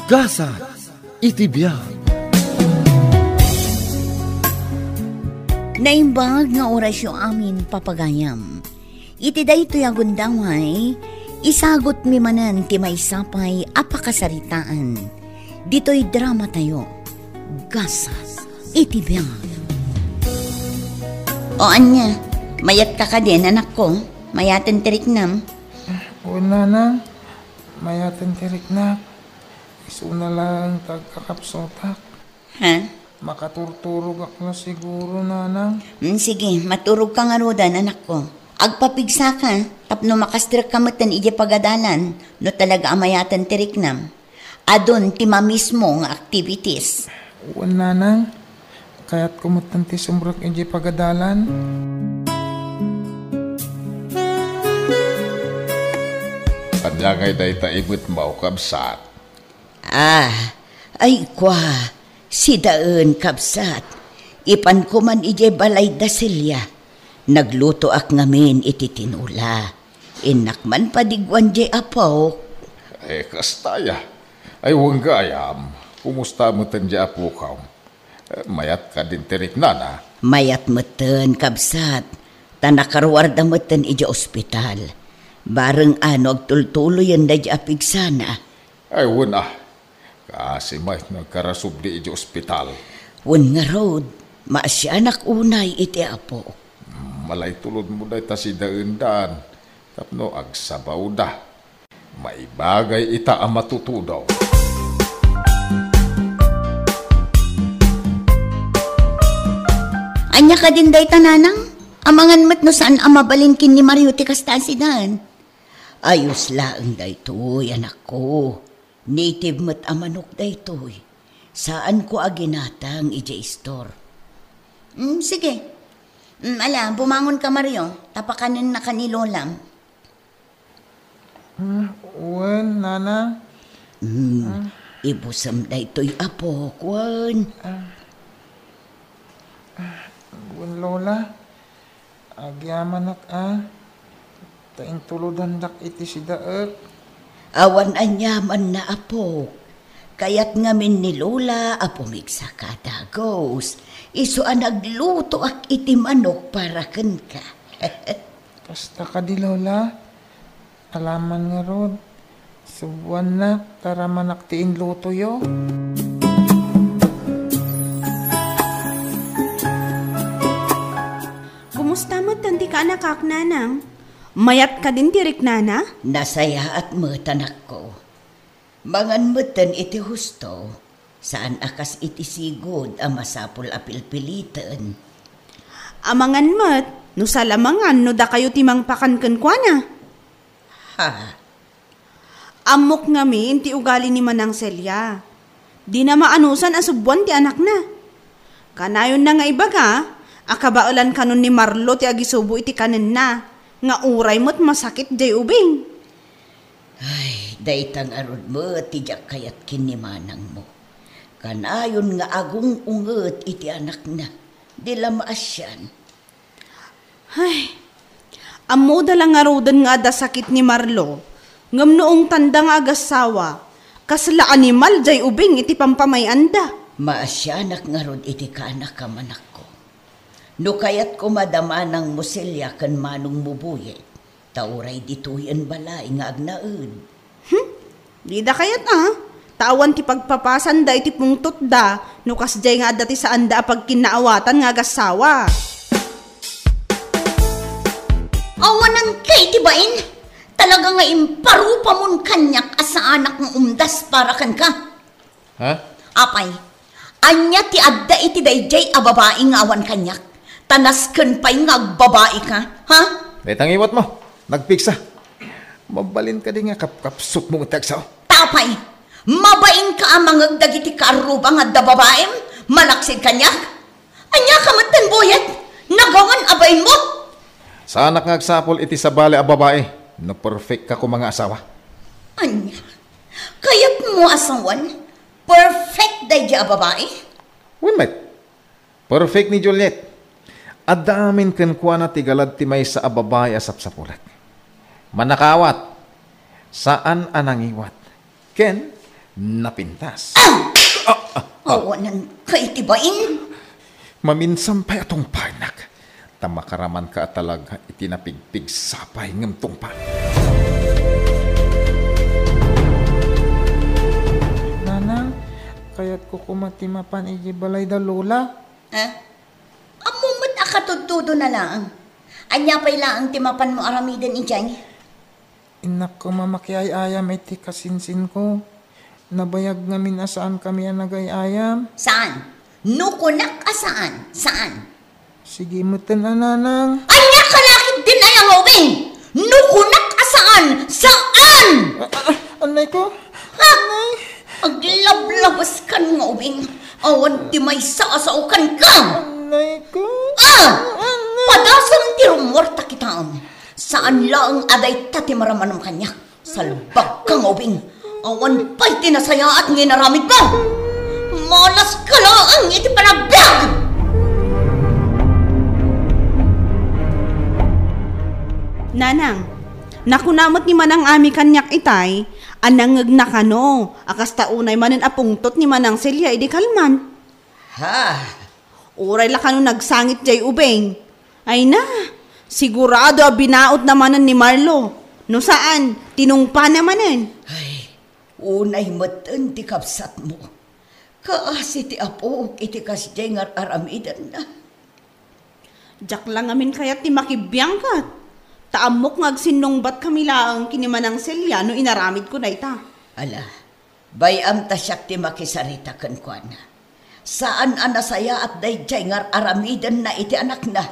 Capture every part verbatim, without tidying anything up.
Gasat iti biag. Naimbag nga orasyo amin, papagayam. Iti daytoy a gundaway, isagutmi manen ti maysa pay a pakasaritaan. Ditoy dramatayo, Gasat iti biag. O ania, mayatka kadin, anakko? Mayaten ti riknam? Wen, nanang, mayaten ti riknak. Isuna laeng ti agkakapsutak. Ha? Makaturturogak la siguro, nanang. Mm, sige, maturogka ngaruden, anakko. Agpapigsaka tapno makastrekka metten idiay pagadalan no talaga a mayaten ti riknam. Adun ti mamismo nga activities. Wen, nanang. Kayatko metten ti sumrek idiay pagadalan. Ania ngay dayta ibetmo, kabsat? Ah, ay kua, sidaen, kabsat. Ipanko man idiay balay da Celia. Naglutoak ngamin iti tinola. Innak man padigwan diay apok. Eh, kasta aya. Ay, wen gayam, kumusta metten diay apok? Eh, mayat kadin ti riknana? Mayat metten, kabsat. Ta nakaruarda metten idiay ospital. Bareng no agtultuloyen daydiay a pigsana. Ay, wen a. Kaasi met no agkarasubli idiay ospital. Wen ngarud, maasianak unay iti Apo. Malaytulodmo dayta sidaendan tapno agsabawda. Maibagay ita a matutudo. Ania kadin dayta, nanang? Amangan met no saan a mabalin ken ni Mario ti kasta a sidaen. Ayos laeng daytoy, anakko. Native met a manok daytoy. Saanko a ginatang idiay store. Mm, sige. Mm, ala, bumangonka, Mario, ta pakanennaka ni Lolam. Mm, wen, nana. Mm, ibusem daytoy, Apo, wen. Ah. Ah, wen, Lola. Agyamanak a, ta intulodandak iti sidaek. Awan aniamanna, Apo. Kayat ngamin ni Lola a pumigsaka dagus. Isu a naglutoak iti manok para kenka. Kasta kadi, Lola? Alaman ngarud, subuannak, ta ramanak ti inlutoyo. Kumusta metten ti kaanakak, nanang? Mayat kadin ti riknana? Nasayaat met, anakko. Mangan metten iti husto. Saan a kas iti sigud a masapul a pilpiliten. Amangan met, no saan a mangan no dakayo ti mangpakan kenkuana. Ha? Ammok ngamin ti ugali ni Manang Celia. Dina maanusan a subuan ti anakna. Kanayonna nga ibaga a kabaelan kanon ni Marlo ti agisubo iti kanenna, nga uray met masakit jay ubing. Ay, dayta ngarud met ti diak kayat ken ni manangmo. Kanayon nga agung-unget iti anakna, di la maasian. Ay, ammoda la ngaruden nga adda sakit ni Marlo, ngem no ungtanda nga agassawa, kasla animal jay ubing iti pampamay-anda. Maasianak ngarud iti kaanakam, anakko. No kayatko, madama nang musilya ken manong mubuyit. Ta uray ditoyen balay nga agnaed. Hmm? Dida kayat a? Ta awan ti pagpapasanda iti pungtotda, no kasdiay nga adda ti saanda a pagkinnaawatan nga agassawa. Awanan kay ti bain? Talaga nga imparupamon kaniak a saanak nga umdas para kenka. Ha? Apay, ania ti adda iti daydiay a babai nga awan kaniak? Ta nasken pay nga agbabaika, ha? Dayta ngiwatmo, nagpigsa. Mabalin kadi nga kapkapsutmo iti agsao? Ta apay, mabainka a mangeg dagiti kaarruba nga adda babaim, malaksid kaniak? Ania ka met ten buyet? Nagawan a bainmo? Saanak nga agsapul iti sabali a babai no perfect ka koma nga asawa. Ania? Kayatmo a sawen, perfect daydiay a babai? Wen met. Perfect ni Juliet. Adda amin kenkuana ti galad ti maysa a babai a sapsapulat. Mannakaawat, saan a nangiwat, ken napintas. Ah! Ah, ah, ah. Awanan ka iti bain. Maminsan pay a tungpanak, ta makaramanka a talaga iti napigpigsapay ngem tungpa. Nanang, kayatko koma ti mapan iti balay da Lola. Ha? Ammo met a katudtudona laeng. Ania pay laeng ti mapanmo aramiden idiay? Innak koma makiay-ayam iti kasinsinko. Nabayag ngamin a saankami a nagay-ayam. Saan? No kunak a saan, saan? Sige metten a, Nanang. Ania ka lakit din aya nga ubing? No kunak a saan, saan? Ah, ah, ah, annay ko. Ha? Annay. Aglablabas kan nga ubing. Awan ti maysa a sao kenka. Annay ko. Ah! Annay. Padasam ti rummuarta kitaem. Saan laeng a dayta ti maramanam kaniak. Salbag ka nga ubing. Awan pay ti nasayaat nga inaramidmo. Malas ka laeng iti panagbiag! Nanang, nakuna met ni Manang Ami kaniak itay a nangngegna kano a kasta unay manen a pungtot ni Manang Celia idi kalman. Ha? Uray la kano nagsangit jay ubing. Ay na, sigurado a binaotna manen ni Marlo. No saan, tinungpana manen. Ay, unay metten ti kabsatmo. Kaasi ti apok iti kasdiay nga ar-aramidenna. Diak la ngamin kayat ti makibiang ket. Ta ammok nga agsinnungbat kami laeng ken ni Manang Celia no inaramidko dayta. Ala, bay-am ta siak ti makisarita kenkuana. Saan a nasayaat daydiay nga ar-aramidenna iti anakna.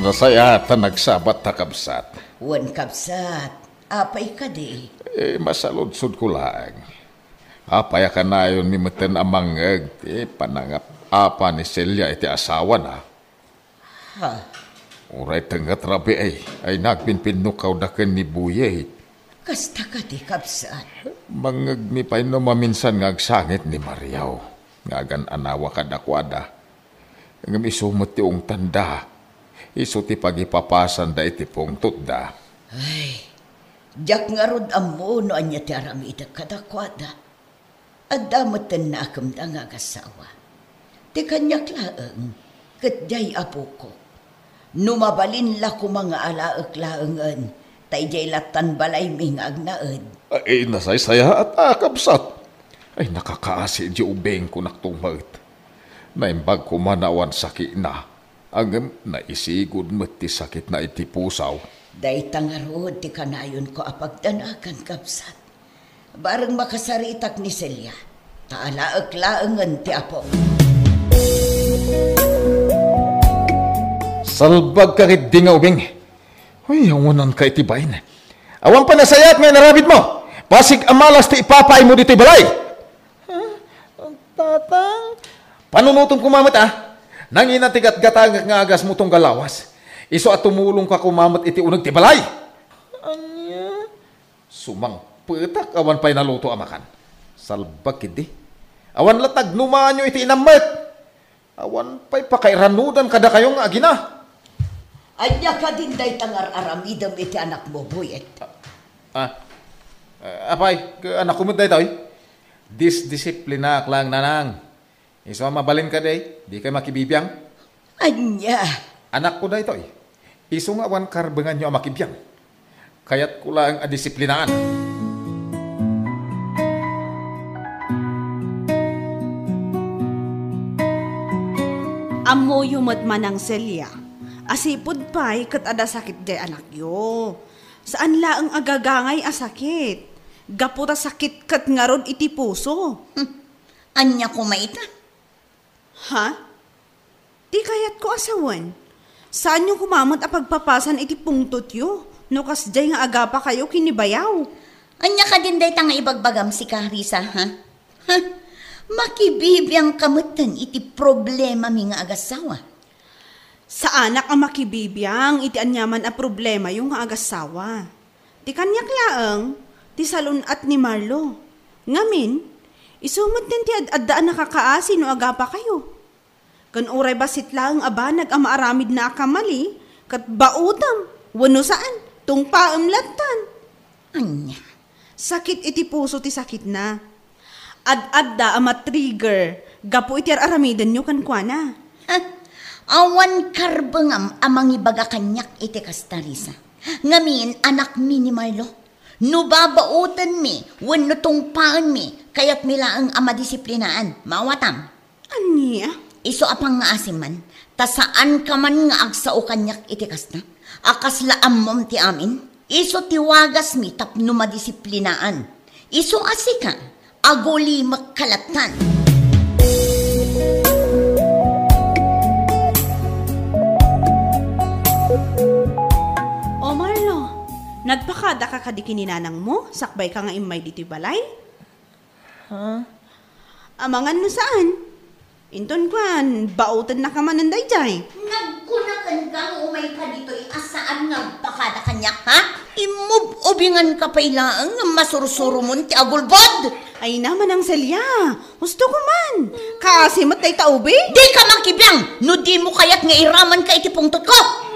Nasayaat ta nagsabat ta, kabsat. Wen, kabsat. Apay kadi? Eh, masaludsodko laeng. Apay a kanayonmi metten a mangngeg ti panangap-apa ni Celia iti asawana? Ha? Uray tengnga ti rabii ay nagpinpinnukawda ken ni Buyet. Kasta kadi, kabsat? Mangngegmi pay no maminsan nga agsangit ni Mariaw nga agan-anawa kadakuada. Ngem isu met ti ungtanda. Isu ti pagipapasanda iti pungtotda. Ay, diak ngarud ammo no ania ti aramidek kadakuada. Adda met ti naakemda nga agassawa. Ti kaniak laeng, ket diay apokok. No mabalin la koma nga alaek laengen, ta idiay lattan balaymi nga agnaed. Ay, nasaysayaat a, kabsat. Ay, nakakaasi di ubing, kunak to met. Naimbag koma nga awan sakina, ngem naisigud met ti sakitna iti pusaw. Dayta ngarud ti kanayonko a pagdanagan, kabsat. Bareng makasaritak ni Celia, ta alaek laengen ti apo. Salbag ka ketdi nga ubing. Uy, awananka iti bain. Awan pay nasayaat nga inaramidmo. Bassit a malas ti ipapaaymo ditoy balay. Ha? Tatang? Panunotem koma met, a. Nangina ti gatgatangek nga agasmo tunggal lawas. Isu a tumulongka koma met iti uneg ti balay. Ania? Sumangpetak, awan pay naluto a makan. Salbag ketdi. Awan la tagnumaanyo iti inam met. Awan pay pakairanudan kadakayo nga agina. Ania kadin dayta nga ar-aramidem iti anakmo, Buyet? Ah, ah, apay, anakko met daytoy? Disdisiplinaak laeng, nanang. Isu a mabalin kadi, dikay makibibiang? Ania? Anakko daytoy. Isu nga awan karbenganyo a makibiang. Kayatko laeng a disiplinaan. Ammoyo met, Manang Celia, a sipud pay ket adda sakit diay anakyo. Saan laeng a gagangay a sakit. Gapu ta sakit ket ngarud iti puso. Hmm. Ania koma ita? Ha? Ti kayatko a sawen, saanyo koma met a pagpapasan iti pungtotyo no kasdiay nga agapakayo ken ni bayaw. Ania kadin dayta nga ibagbagam, sika, Risa, ha? Ha? Makibibiangka metten iti problemami nga agassawa. Saanak a makibibiang iti aniaman a problemayo nga agassawa. Ti kaniak laeng, ti salun-at ni Marlo. Ngamin, isu metten ti ad-adda a nakakaasi no agapakayo. Ken uray bassit laeng a banag a maaramidna a kamali, ket baotem, wenno saan, Tungpaem lattan. Ania? Sakit iti puso ti sakitna. Ad-adda a ma-trigger gapu iti ar-aramidenyo kenkuana. Ha? Awan karbengam a mangibaga kaniak iti kasta, Risa. Ngamin, anakmi ni Marlo. No babaotenmi wenno tungpaenmi, kayatmi laeng a madisiplinaan. Maawatam? Ania? Isu a pangngaasim man, ta saanka man nga agsao kaniak iti kasta. A kasla ammom ti amin, isu ti wagasmi tapno madisiplinaan. Isu a sika, agulimekka lattan. O Marlo, nagpakadaka kadi ken ni nanangmo, sakbayka nga immay ditoy balay? Ha? Amangan no saan? Inton kuan, baotennaka manen daydiay. Nagkuna kenka nga umayka ditoy a saan nga agpakada kaniak, ha? Immub-ubinganka pay laeng nga masursuromon ti agulbod. Ay na, Manang Celia, husto ko man. Kaasi met dayta ubing. Dika makibiang no dimo kayat nga iramanka iti pungtotko.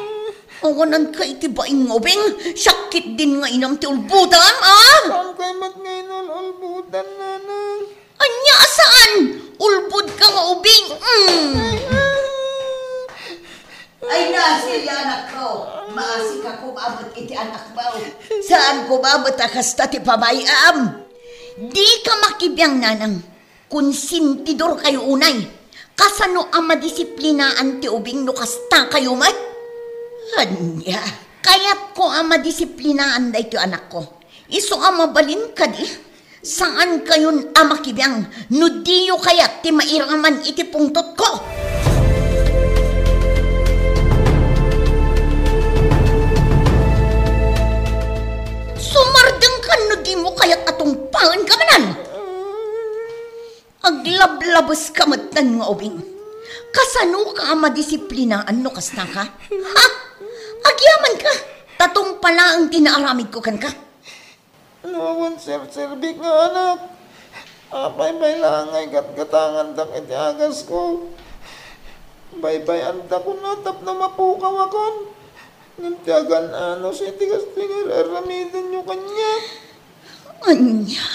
Awananka iti baing nga ubing, siak ketdin nga inam ti ulbodam, a? Saan kay met nga inul-ulbodan, nanang? Ania a saan? Ulbodka nga ubing. Mm. Ay, Celia, anakko. Maasika koma met iti anakmo. Saan koma met a kasta ti pamay-am. Dika makibiang, nanang. Konsentidorkayo unay. Kasano a madisiplinaan ti ubing no kastakayo met? Ania? Kayatko a madisiplinaan daytoy anakko. Isu a mabalin kadi, saankayon a makibiang no diyo kayat ti mairaman iti pungtotko. Sumardengkan no dimo kayat a tungpaenka manen. Aglablabeska metten nga ubing. Kasanoka a madisiplinaan no kastaka? Ha? Agyamanka, ta tungpa laeng ti naaramidko kenka. No awan serserbik nga anak, apay pay laeng nga igatgatangandak iti agasko? Baybay-antak kuna tapno mapukawakon. Ngem ti agan-anos iti kastoy nga ar-aramidenyo kaniak. Ania?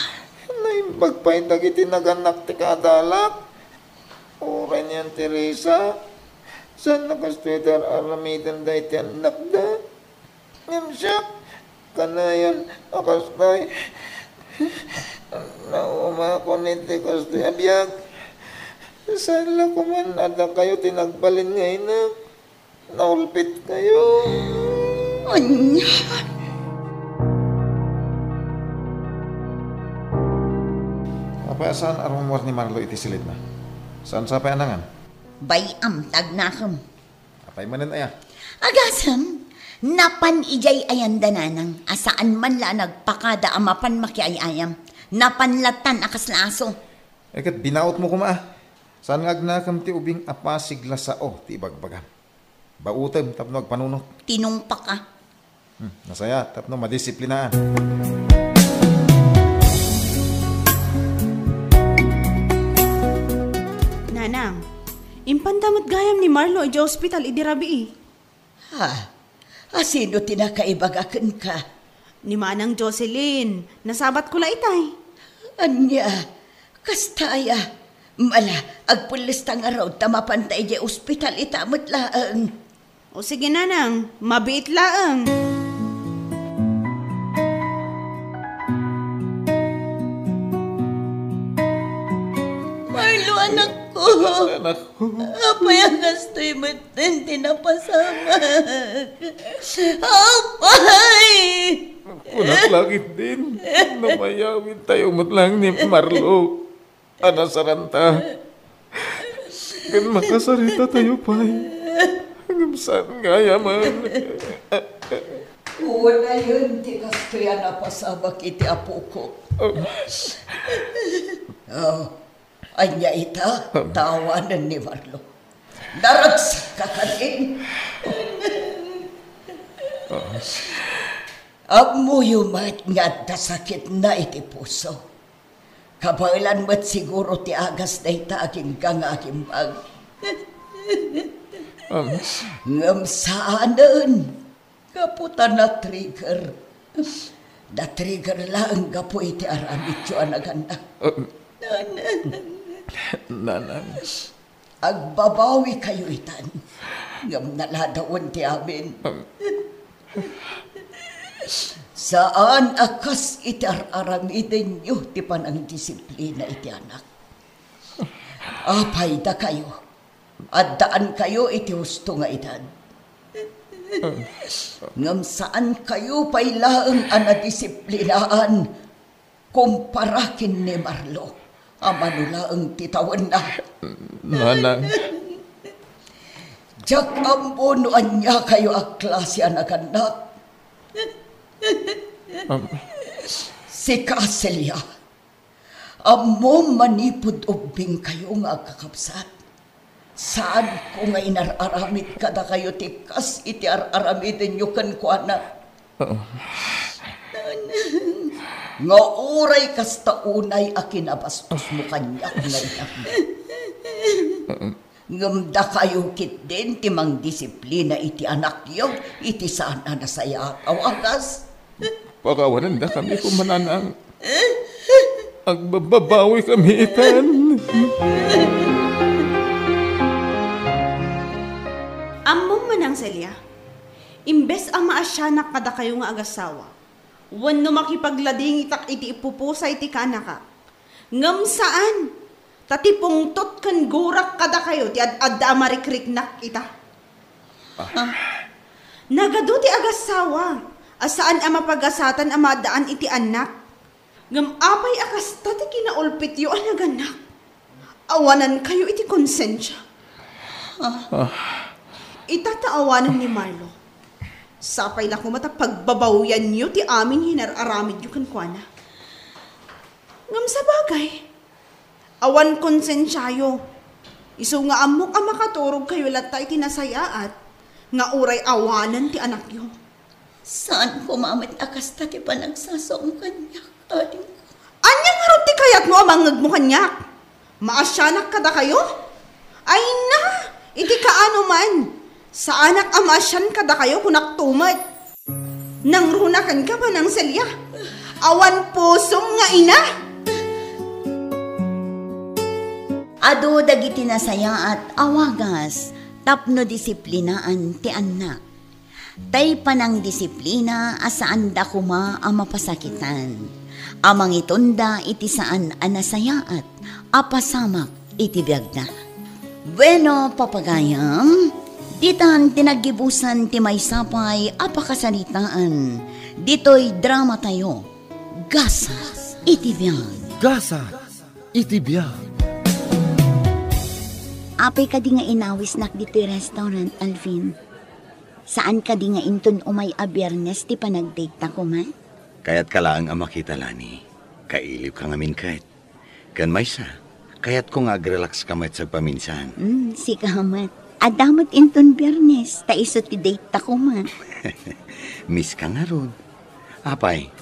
Naimbag pay dagiti naganak ti kaadalak. Uray ni Auntie Risa, saan a kastoy ti ar-aramidenda iti annakda. Ngem siak, kanayon a kastoy. Naumakon iti kastoy a biag. Saan la koman a dakayo ti nagbalin nga inak. Naulpitkayo. Ania? Apay a saan a rummuar ni Marlo iti silitna? Saan sa pay a nangan? Bay-am ta agnakem. Apay manen aya? Agasem, napan idiay ayanda nanang a saan man la a nagpakada a mapan makiay-ayam. Napan lattan a kasla aso. Eh, ket binaotmo koma a. Saan nga agnakem ti ubing a pasig la sao ti ibagbagam? Baotem tapno agpanunot. Tinungpak a. Hmm, nasaya tapno madisiplinaan. Nanang, impanta met gayam ni Marlo idiay ospital idi rabii. Ha? A sino ti nakaibaga kenka? Ni Manang Jocelyn, nasabatko la itay. Ania? Kasta aya? Mala, agpellesta ngarud ta mapanta idiay ospital ita met laeng. O sige, Nanang, mabiit laeng. Marlo, anakko. Anakko. Apay a kastoy met ti napasamak? Apay! Kunak la ketdin, no mayawidtayo met laeng ni Marlo a nasaranta. Ken makasaritatayo pay. Ngem saan gayam. Unayen ti kastoy a napasamak iti apok. Oh. Ania ita? Amen. Taawanen ni Marlo. Naragsak ka kadin. Ah. Ammoyo met nga adda sakitna iti puso. Kabaelan met siguro ti agas dayta agingga nga agimbag. Amen. Ngem saanen. Gapu ta na-trigger. Na-trigger laeng gapu iti aramidyo a nagannak. Ah. Nanang. Nanang. Agbabawikayo itan, ngem naladawen ti amin. Saan a kas iti ar-aramidenyo ti panangdisiplina iti anak. Apay dakayo? Addaankayo iti husto nga edad. Ngem saankayo pay laeng a nadisiplinaan kumpara ken ni Marlo a mano laeng ti tawenna. Nanang. Diak ammo no ania kayo a klase a nagannak. Am- Sika, Celia, ammom manipud ubbing kayo nga agkakabsat. Saanko nga inar-aramid kadakayo ti kas iti ar-aramidenyo kenkuana. Oo. Nga uray kasta unay a kinabastosmo kaniak nga inam. Oo. Ngem dakayo ketdin ti mangdisiplina iti anakyo iti saan a nasayaat a wagas. Pakawanendakami koma, Nanang. Agbabawikami itan. Ammom, Manang Celia, imbes a maasianak kadakayo nga agasawa, wenno makipagladingitak iti ipupusay ti kaanakak, ngem saan, ta ti pungtot ken gurak kadakayo ti ad-adda a marikriknak ita. Ah. Nagadu ti agasawa a saan a mapagasatan a maadaan iti annak. Ngem apay a kasta ti kinaulpityo a nagannak? Awanankayo iti konsensia. Ah. Ita ta awanen ni Marlo. Sapay la koma ta pagbabawianyo ti amin nga inar-aramidyo kenkuana. Ngem sabagay, awan konsensiayo. Isu nga ammok a makaturogkayo latta iti nasayaat nga uray awanen ti anakyo. Saan koma met a kasta ti panagsasaom kaniak, adingko. Ania ngarud ti kayatmo a mangngegmo kaniak? Maasianak kadakayo? Ay na, iti kaano man. Saanak a maasian kadakayo, kunakto met. Nangrunakanka, Manang Celia. Awan pusom nga ina. Adu dagiti nasayaat a wagas tapno disiplinaan ti annak. Tay panangdisiplina a saanda koma a mapasakitan, a mangitonda iti saan a nasayaat a pasamak iti biagda. Bueno, papagayam, ditan ti naggibusan ti maysa pay a pakasaritaan ditoy dramatayo, Gasat iti Biag. Gasat iti Biag. Apay kadi nga inawisnak ditoy restaurant, Alvin? Saan kadi nga inton umay a Biyernes ti panagdate-ta koma? Kayatka laeng a makita, Lani. Kailiwka ngamin ket. Ken maysa, kayatko nga agrelaxka met sagpaminsan. Hmm, sika met. Adda met inton Biyernes, ta isu ti date-ta koma. Miss ka ngarud. Apay,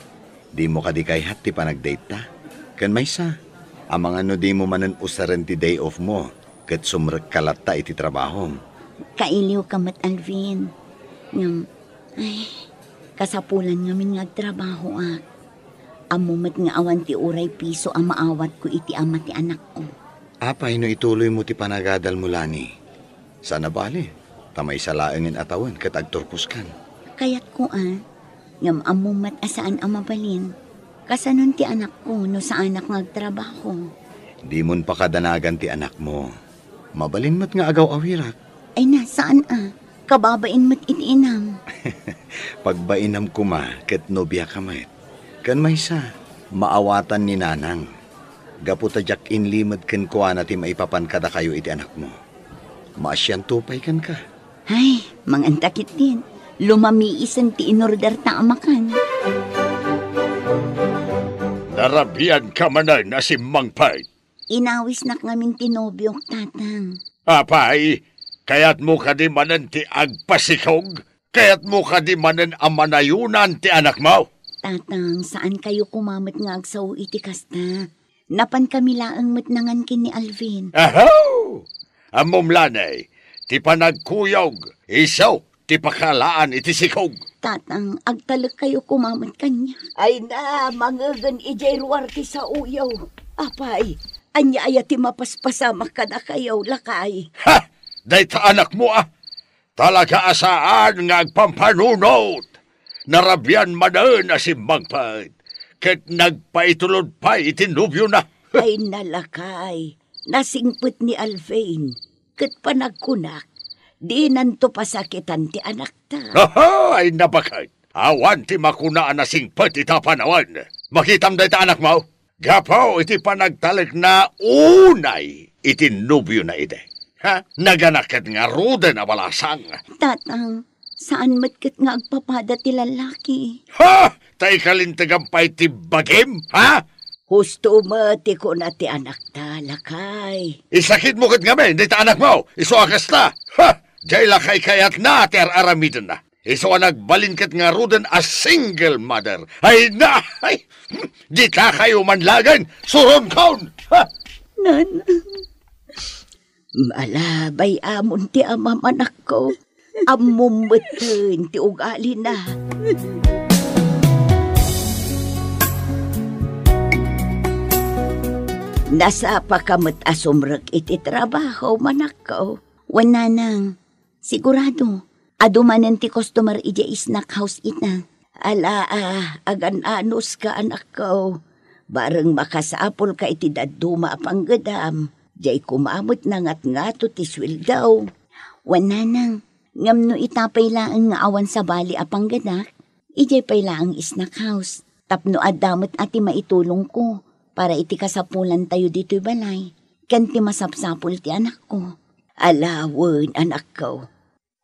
dimo kadi kayat ti panagdate-ta? Ken maysa, amangan no dimo manen usaren ti day off mo, ket sumrekka latta iti trabahom. Kailiwka met, Alvin. Ngem, ay, kasapulan ngamin nga agtrabahoak. Ammo met nga awan ti uray piso a maawatko iti ama ti anakko. Apay no ituloymo ti panagadalmo, Lani? Saan a bale, ta maysa laengen a tawen ket agturkoskan. Kayatko a, ngem ammo met a saan a mabalin. Kasanon ti anakko no saanak nga agtrabaho? Dimon pakadanagan ti anakmo. Mabalin met nga agaw-awirak. Ay na, saan a. Kababain met iti inam. Pagbainam koma ket nobiaka met. Ken maysa, maawatan ni Nanang. Gapu ta diak inlimed kenkuana ti maipapan kadakayo iti anakmo. Maasianto pay kenka. Ay, mangan ta ketdin. Lumamiisen ti inorderta a makan. Narabianka manen a simmangpet. Inawisnak ngamin ti nobiok, Tatang. Apay, kayatmo kadi manen ti agpasikog? Kayatmo kadi manen a manayonan ti anakmo? Tatang, saan kayo koma met nga agsao iti kasta. Napan kami laeng met nangan ken ni Alvin. Aho! Ammom, Lani, ti panagkuyog, isu ti pakalaan iti sikog. Tatang, agtalekkayo koma met kaniak. Ay na, mangegen idiay ruar ti saoyo. Apay, ania aya ti mapaspasamak kadakayo, lakay? Ha! Dayta anakmo, a? Talaga a saan nga agpampanunot. Narabian manen a simmagpet, ket nagpaitulod pay iti nobiona. Ay na, lakay, nasingpet ni Alvin, ket panagkunak, dinanto pasakitan ti anakta. Aha, ay nabaket. Awan ti makuna a nasingpet ita panawen. Makitam dayta anakmo? Gapu iti panagtalekna unay iti nobiona idi. Ha? Naganak ket ngaruden a balasang. Tatang, saan met ket nga agpapada ti lallaki. Ha? Ta ikalintegam pay ti bagim, ha? Husto met ti kuna ti anakta, lakay. Isakitmo ket ngamin dayta anakmo, isu a kasta. Ha? Diay la kaykayatna ti ar-aramidenna. Isu a nagbalin ket ngaruden a single mother. Ay na! Ay! Ditakayo man laeng, suronkon! Ha? Nanang, malabay amon ti amam, anakko. Ammom metten ti ugalina. Nasapaka met a sumrek iti trabaho, anakko. Wen, nanang, sigurado, adu manen ti customer idiay snack house ita. Ala, a, agan-anuska, anakko. Bareng makasapulka iti dadduma a panggedam. Diay koma met nangatngato ti sueldo. Wen, nanang, ngem no ita pay laeng nga awan sabali a panggedak, idiay pay laeng snack house. Tapno adda met a ti maitulongko para iti kasapulantayo ditoy balay, ken ti masapsapul ti anakko. Ala wen, anakko.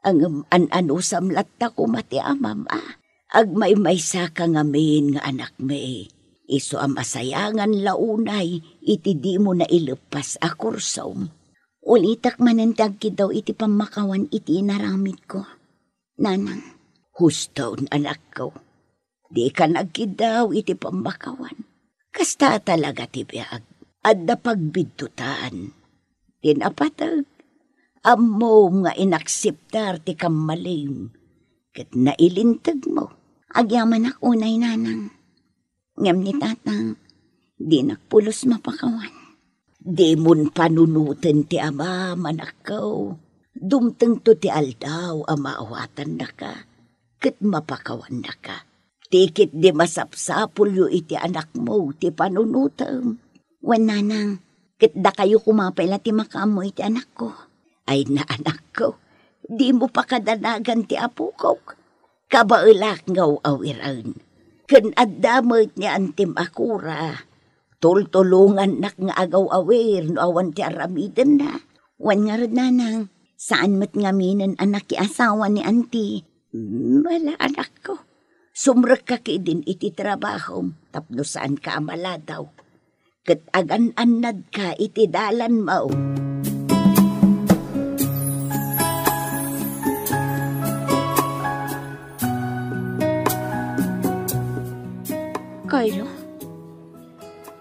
Ngem an-anusam latta koma ti amam a. Agmaymaysaka ngamin nga anakmi. Isu a masayangan la unay iti dimo naileppas a kursom. Ulitek manen ti agkiddaw iti pammakawan iti inaramidko. Nanang, huston, anakko. Dika nagkiddaw iti pammakawan. Kasta talaga ti biag. Adda pagbiddutan. Ti napateg, ammom nga inakseptar ti kammalim, ket nailintegmo. Agyamanak unay, nanang. Ngem ni tatang, dinak pulos mapakawan. Dimon panunoten ti amam, anakko. Dumtengto ti aldaw a maawatannaka ket mapakawannaka. Ti ketdi masapsapulyo iti anakmo ti panunotem. Wen, nanang, ket dakayo koma pay la ti makaammo iti anakko. Ay na, anakko, dimo pakadanagan ti apokok. Kabaelak nga aw-awiren. Ken adda met ni antim a kura. Tultulongannak nga agaw-awir no awan ti aramidenna. Wen ngarud, nanang, saan met ngaminen a nakiasawa ni anti. Mala, anakko. Sumrekka ketdin iti trabahom tapno saanka a maladaw. Ket agan-annadka iti dalanmo. Carlo,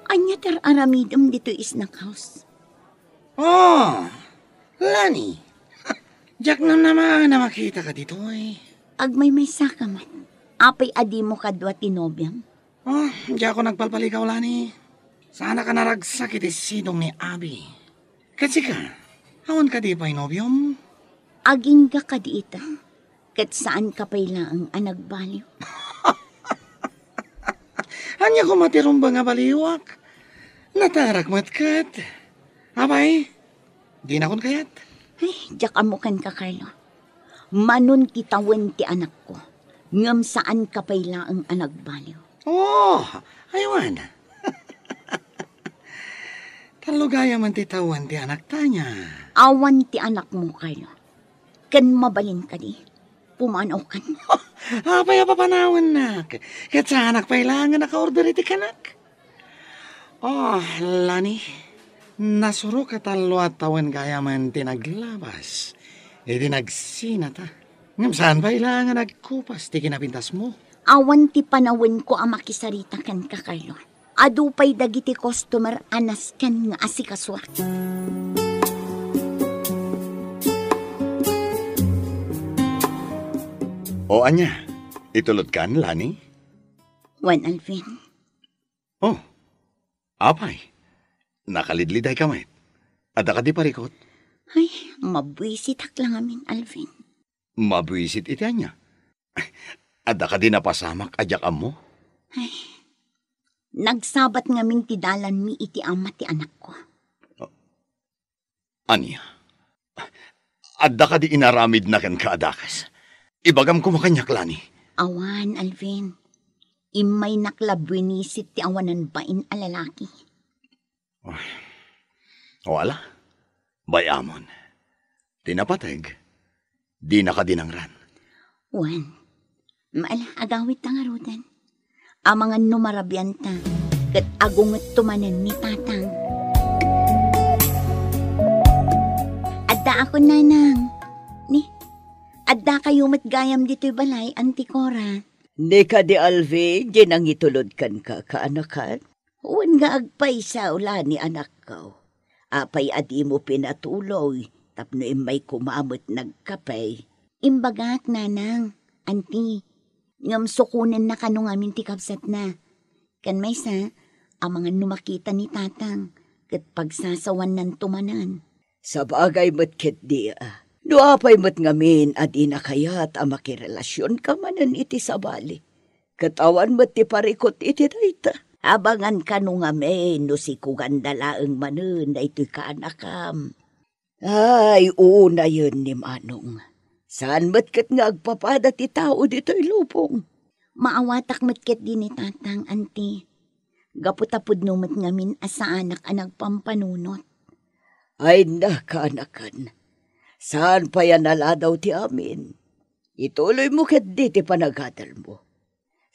ania ti ar-aramidem ditoy snack house? Oh, Lani. Diak namnamaen a makitaka ditoy. Agmaymaysaka met. Apay a dimo kadua ti nobiam? Oh, diak nagpalpaligaw, Lani. Saanak a naragsak iti sidong ni Abi. Ket sika, awan kadi pay nobiom? Agingga kadi ita, ket saanka pay laeng a nagbaliw. Ania koma ti rumbeng a baliwak? Natarak met ket. Apay, dinakon kayat? Ay, diak ammo kenka, Carlo. Manon ti tawen ti anakko, ngem saanka pay laeng a nagbaliw. Oh, aywan. Tallo gayam ti tawen ti anakta ania? Awan ti anakmo, Carlo. Ken mabalin kadi, pumanawkan. Apay a papanawennak? Ket saanak pay laeng a naka-order iti kanak. Oh, Lani, nasurok a tallo a tawen gayam ti naglabas iti nagsinata. Ngem saan pay laeng a nagkupas ti kinapintasmo? Awan ti panawenko a makisarita kenka, Carlo. Adu pay dagiti customer a nasken nga asikasuak. O ania, Itulodkan, Lani? Wen, Alvin. Oh, apay, nakalidlidayka met. Adda kadi parikut? Ay, mabuisitak la ngamin, Alvin. Mabuisit iti ania? Adda kadi napasamak a diak ammo? Ay, nagsabat ngamin ti dalanmi iti ama ti anakko. Ania? Adda kadi inaramidna kenka a dakes? Ibagam koma kaniak, Lani. Awan, Alvin. Immaynak la buinisit ti awanan bain a lalaki. Ay. O, ala. Bay-amon. Ti napateg, dinaka dinangran. Wen, ala, agawidta ngaruden. Amangan no marabianta, ket agungetto manen ni Tatang. Addaakon, Nanang. Ni, addakayo met gayam ditoy balay, Auntie Cora. Ni kadi Alvin, di nangitulod kenka, kaanakan? Wen nga agpaysa, Lani, anakko. Apay a dimo pinatuloy tapno immay koma met nagkape? Imbagak, Nanang, Auntie, ngem sukonenna kano ngamin ti kabsatna. Ken maysa, amangan no makita ni Tatang, ket pagsasawannanto manen. Sabagay met ketdi, a. No apay met ngamin a dina kayat a makirelasionka manen iti sabali, ket awan met ti parikut iti dayta. Abangan kano ngamin no sikuganda laeng manen daytoy kaanakam. Ay, unayen ni Manong. Saan met ket nga agpapada ti tao ditoy lubong. Maawatak met ketdi ni Tatang, Auntie. Gapu ta pudno met ngamin a saanak a nagpampanunot. Ay, na, kaanakan. Saan pay a naladaw ti amin. Ituloymo ketdi ti panagadalmo.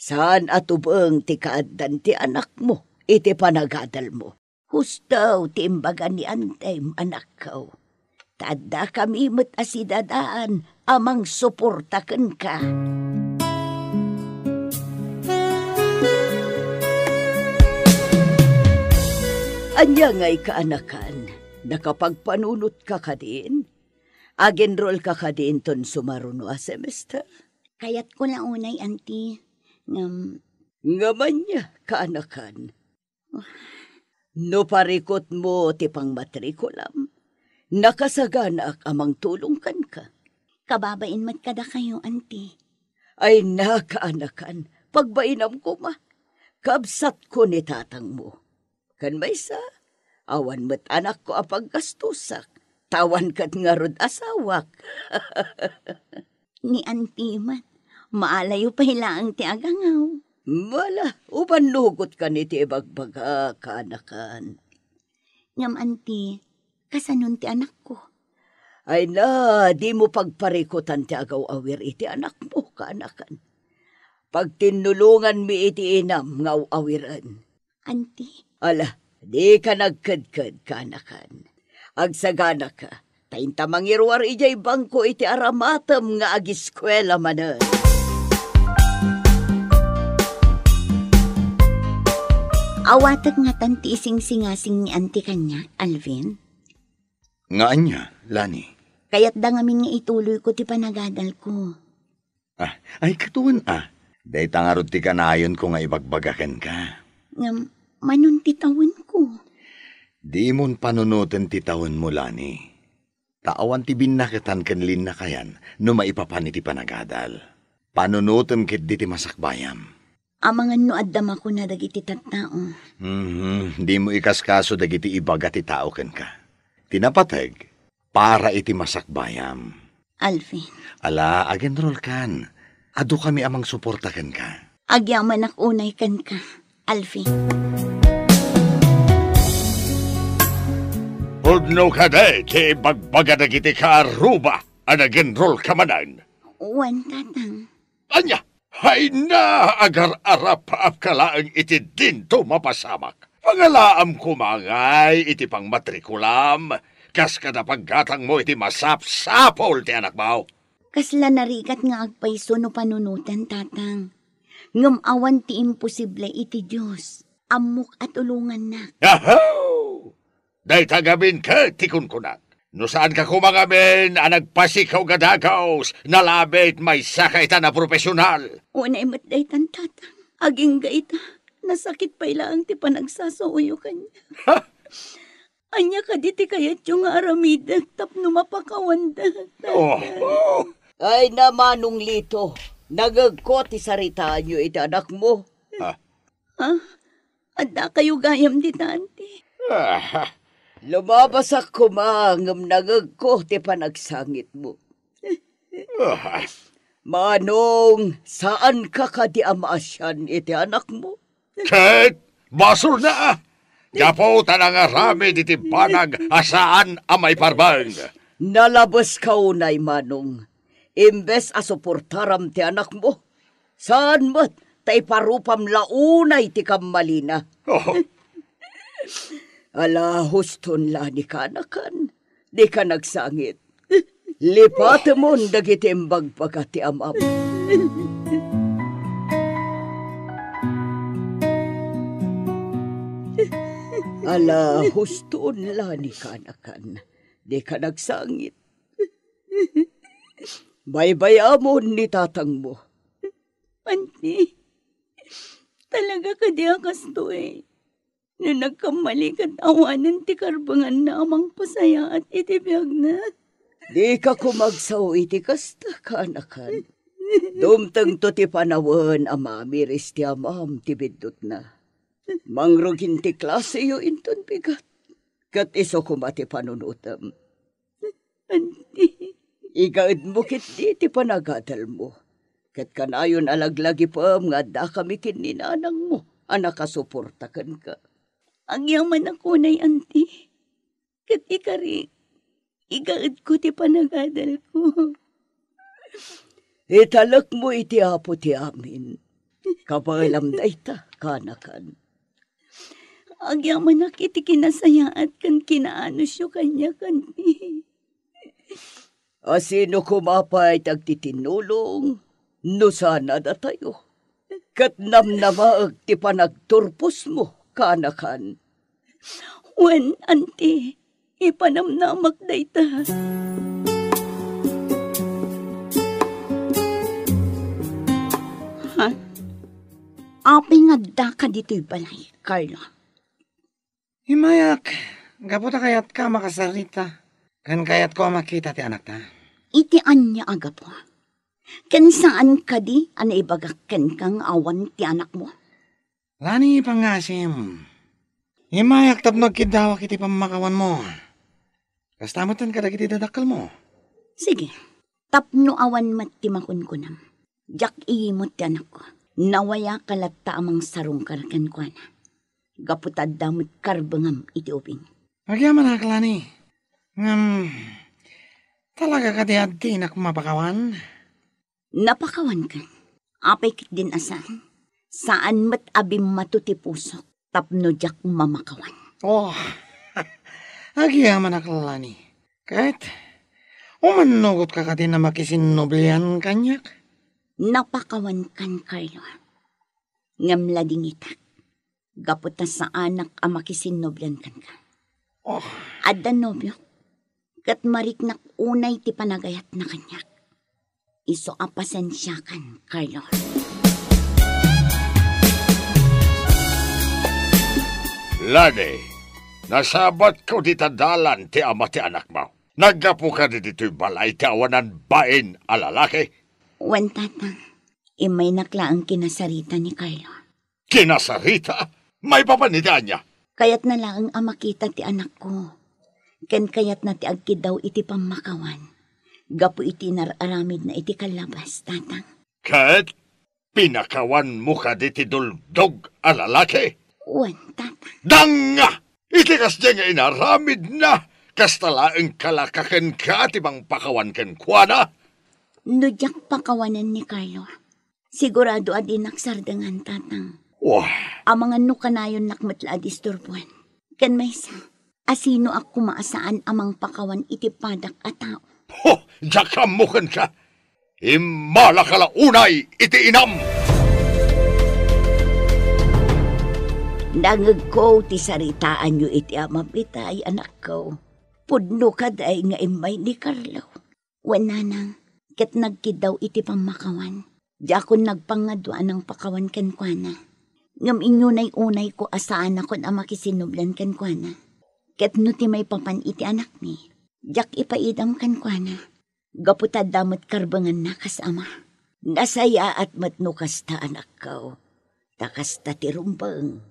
Saan a tubeng ti kaaddan ti anakmo iti panagadalmo. Husto ti imbaga ni Antem, anakko. Ta addakami met a sidadaan a mangsuporta kenka. Ania ngay, kaanakan? Nakapagpanunotka kadin? Ag-enrollka kadi inton sumaruno a semester? Kayatko la unay, Auntie. Ngem— Ngem ania, kaanakan? No parikutmo ti pangmatrikulam, nakasaganaak a mangtulong kenka. Kababain met kadakayo, Auntie. Ay, na, kaanakan, pagbainam koma. Kabsatko ni tatangmo. Ken maysa, awan met anakko a paggastusak, ta awan ket ngarud asawak. Ni Auntie met, maalayo pay laeng ti agangaw. Mala, uban nugotkan iti ibagbaga, kaanakan. Ngem, Auntie, kasanon ti anakko? Ay na, dimo pagparikutan ti agaw-awir iti anakmo, kaanakan. Pagtinnulonganmi iti inam nga aw-awiren. Auntie? Ala, dika nagkedked, kaanakan. Agsaganaka, ta inta mangiruar idiay bangko iti aramatem nga agiskuela manen. Awatek ngatan ti isingsingasing ni Auntie kaniak, Alvin? Nga ania, Lani? Kayatda ngamin nga ituloyko ti panagadalko. Ah, ay, ket wen a. Dayta ngarud ti kanayonko nga ibagbaga kenka. Ngem, manon ti tawenko? Dimon panunoten ti tawenmo, Lani. Ta awan ti binnaketan ken linnakayan no maipapan iti panagadal. Panunotem ketdi ti masakbayam. Amangan no adda makuna dagiti tattao. Mhm, dimo ikaskaso dagiti ibaga ti tao kenka. Ti napateg, para iti masakbayam. Alvin. Ala, ag-enrollkan. Adukami a mangsuporta kenka. Agyamanak unay kenka, Alvin. Pudno kadi ti ibagbaga dagiti kaaruba a nag-enrollka manen? Wen, Tatang. Ania? Hayna, agar-arapaapka laeng iti dinto mapasamak. Pangalaam koma ngay iti pangmatrikulam, kas kada paggatangmo iti masapsapul ti anakmo. Kasla narigat nga agpayso no panunoten, Tatang. Ngem awan ti imposible iti Dios. Ammok a tulongannak. Aho! Dayta ngamin ket ti kunkunak. No saanka koma ngamin a nagpasikaw nga dagus, nalabit maysaka itan a profesional. Unay met daytan, Tatang. Agingga ita, nasakit pay laeng ti panagsasauyo kaniak. Ha? Ania kadi ti kayatyo nga aramidek tapno mapakawanda? Oh, oh. Ay na, Manong Lito, nangegko ti saritaanyo iti anakmo. Ah. Ha? Addakayo gayam dita, Auntie? Ah. Lumabasak koma ngem nangegko ti panagsangitmo. Ah. Manong, saanka kadi a maasian iti anakmo? Ket basolna, gapu ta nangaramid iti banag a saan a maiparbeng. Nalabeska unay, Manong. Imbes a suportaram ti anakmo, saan met ta iparupam la unay ti kammalina. Oh. Ala, huston la ni kanakan. Dika nagsangit. Lipatemon dagiti imbagbaga ti amam. Ala, huston la ni kanakan. Dika nagsangit. Baybay-amon ni tatangmo. Auntie, talaga kadi a kastoy? No nagkammali ket awanen ti karbenganna a mangpasayaat iti biagna. Dika koma agsao iti kasta, kanakan. Dumtengto ti panawen a mamiris ti amam ti biddutna. Mangrugin ti klaseyo inton bigat, ket isu koma ti panunotem. Auntie. Igaedmo ketdi ti panagadalmo, ket kanayon a laglagipem nga addakami ken ni nanangmo a nakasuporta kenka. Agyamanak unay, Auntie, ket ikari, igaedko ti panagadalko. Italekmo iti Apo ti amin. Kabaelam dayta, kanakan. Agyamanak iti kinasayaat ken kinaanusyo kaniak, Auntie. A sino koma pay ti agtitinnulong no saan a datayo? Ket namnamaek ti panagturposmo, kanakan. Wen, Auntie, ipanamnamak dayta. Ha? Apay nga addaka ditoy balay, Carlo? Immayak, gapu ta kayatka a makasarita, ken kayatko a makita ti anakta. Iti ania a gapu? Ken saan kadi a naibagak kenka nga awan ti anakmo? Lani, pangngaasim. Immayak tapno agkiddawak iti pammakawanmo. Kasta metten kadagiti dadakkelmo. Sige, tapno awan met ti makunkunam. Diak iyimut ti anakko. Nawayaka latta a mangsarungkar kenkuana. Gapu ta adda met karbengam iti ubing. Agyamanak, Lani. Ngem, talaga kadi a dinak mapakawan? Napakawankan. Apay ketdin a saan? Saan met a bimmato ti pusok tapno diak mamakawan. Oh, agyamanak, Lani. Ket, umannugotka kadi a makisinnublian kaniak? Napakawankan, Carlo. Ngem ladingitak. Gapu ta saanak a makisinnublian kenka. Oh. Adda nobiok, ket mariknak unay ti panagayatna kaniak. Isu a pasensiakan, Carlo. Lani, nasabatko dita dalan ti ama ti anakmo. Naggapu kadi ditoy balay ti awanan bain a lalaki? Wen, Tatang. Immaynak laeng kinasarita ni Carlo. Kinasarita? Maipapan iti ania? Kayatna laeng a makita ti anakko. Ken kayatna ti agkiddaw iti pammakawan gapu iti inar-aramidna iti kallabas, Tatang. Ket pinakawanmo kadi ti duldog a lalaki? Wen, Tatang. Danga! Iti kasdiay nga inaramidna, kasta laeng kalaka kenka ti mangpakawan kenkuana? No diak pakawanen ni Carlo, sigurado a dinak sardengan, Tatang. Wah. Amangan no kanayonnak met la a disturboen. Ken maysa, asinoak koma a saan a mangpakawan iti padak a tao? Ho! Diak ammo kenka! Immalaka la unay iti inam! Nangegko ti saritaanyo iti amam itay, anakko. Pudno kadi nga immay ni Carlo. Wen, nanang, ket nagkiddaw iti pammakawan. Diakon nagpangadua a nangpakawan kenkuana. Ngem inyunay-unayko a saanakon a makisinublan kenkuana. Ket no ti maipapan iti anakmi, diak ipaidam kenkuana. Gapu ta adda met karbenganna kas ama. Nasayaat met no kasta, anakko. Ta kasta ti rumbeng.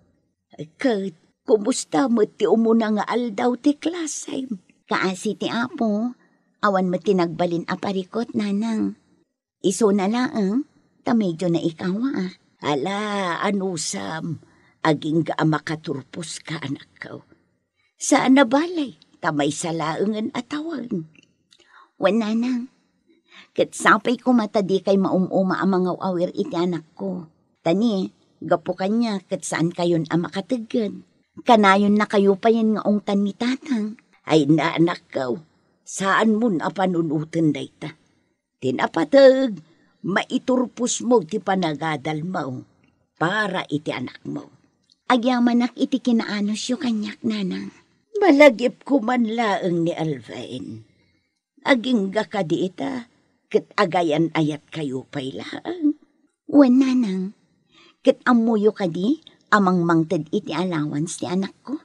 Ket, kumusta met ti umuna nga aldaw ti klasem? Kaasi ti Apo, awan met ti nagbalin a parikut, nanang. Isuna laeng, ta medio naikawa. Ala, anusam, agingga a makaturposka, anakko. Saan a balay, ta maysa laengen a tawen. Wen, nanang, ket sapay koma ta dikay maum-uma a mangaw-awir iti anakko. Ta ni, gapu kaniak ket saankayon a makategged. Kanayonnakayo payen nga ungtan ni tatang. Ay, anakko, saanmon a panunoten dayta. Ti napateg, maiturposmo ti panagadalmo para iti anakmo. Agyamanak iti kinaanusyo kaniak, nanang. Malagipko man laeng ni Alvin. Agingga kadi ita, ket agayan-ayatkayo pay laeng. Wen, nanang, ket ammoyo kadi a mangmangted iti allowance ti anakko?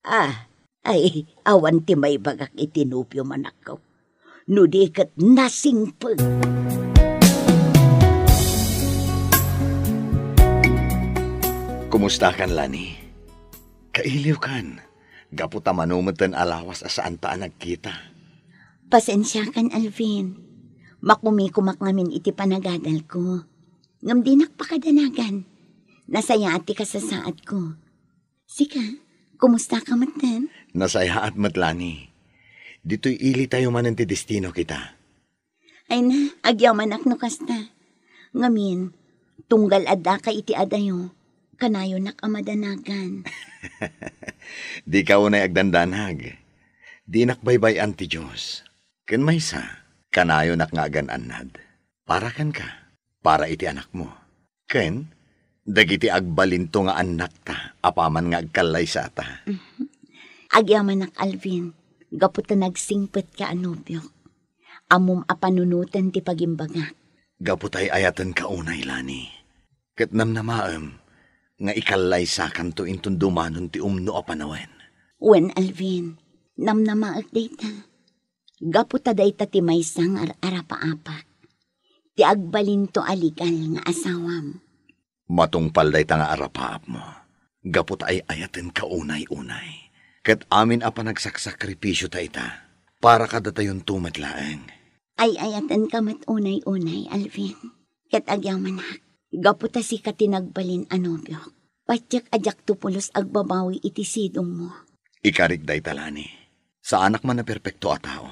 Ah, ay, awan ti maibagak iti nobiom, anakko. No di ket nasingpet. Kumustakan, Lani? Kailiwkan, gapu ta mano metten a lawas a saanta a nagkita. Pasensiakan, Alvin. Makumikumak ngamin iti panagadalko. Ngem dinak pakadanagan. Nasayaat ti kasasaadko. Sika, kumusta ka metten? Nasayaat met, Lani. Ditoy ilitayo manen ti destino kita. Ay na, agyamanak no kasta. Ngamin, tunggal addaka iti adayo, kanayonak a madanagan. Dika unay agdandanag. Dinak baybay-an ti Dios. Ken maysa, kanayonak nga agan-annad. Para kenka, para iti anakmo. Ken dagiti agbalinto nga annakta apaman nga agkallaysata. Mhm. Agyamanak, Alvin, gapu ta nagsingpetka a nobiok. Ammom a panunoten ti pagimbagak. Gapu ta ay-ayatenka unay, Lani. Ket namnamaem nga ikallaysakanto inton dumanon ti umno a panawen. Wen, Alvin, namnamaek dayta. Gapu ta dayta ti maysa nga ar-arapaapak. Ti agbalinto a legal nga asawam. Matungpal dayta nga arapaapmo. Gapu ta ay-ayatenka unay-unay. Ket amin a panagsaksakripisiota ita, para kadatayonto met laeng. Ay-ayatenka met unay-unay, Alvin. Ket agyamanak, gapu ta sika ti nagbalin a nobiok. Patiek a diakto pulos agbabawi iti sidongmo. Ikarik dayta, Lani. Saanak man a perpekto a tao,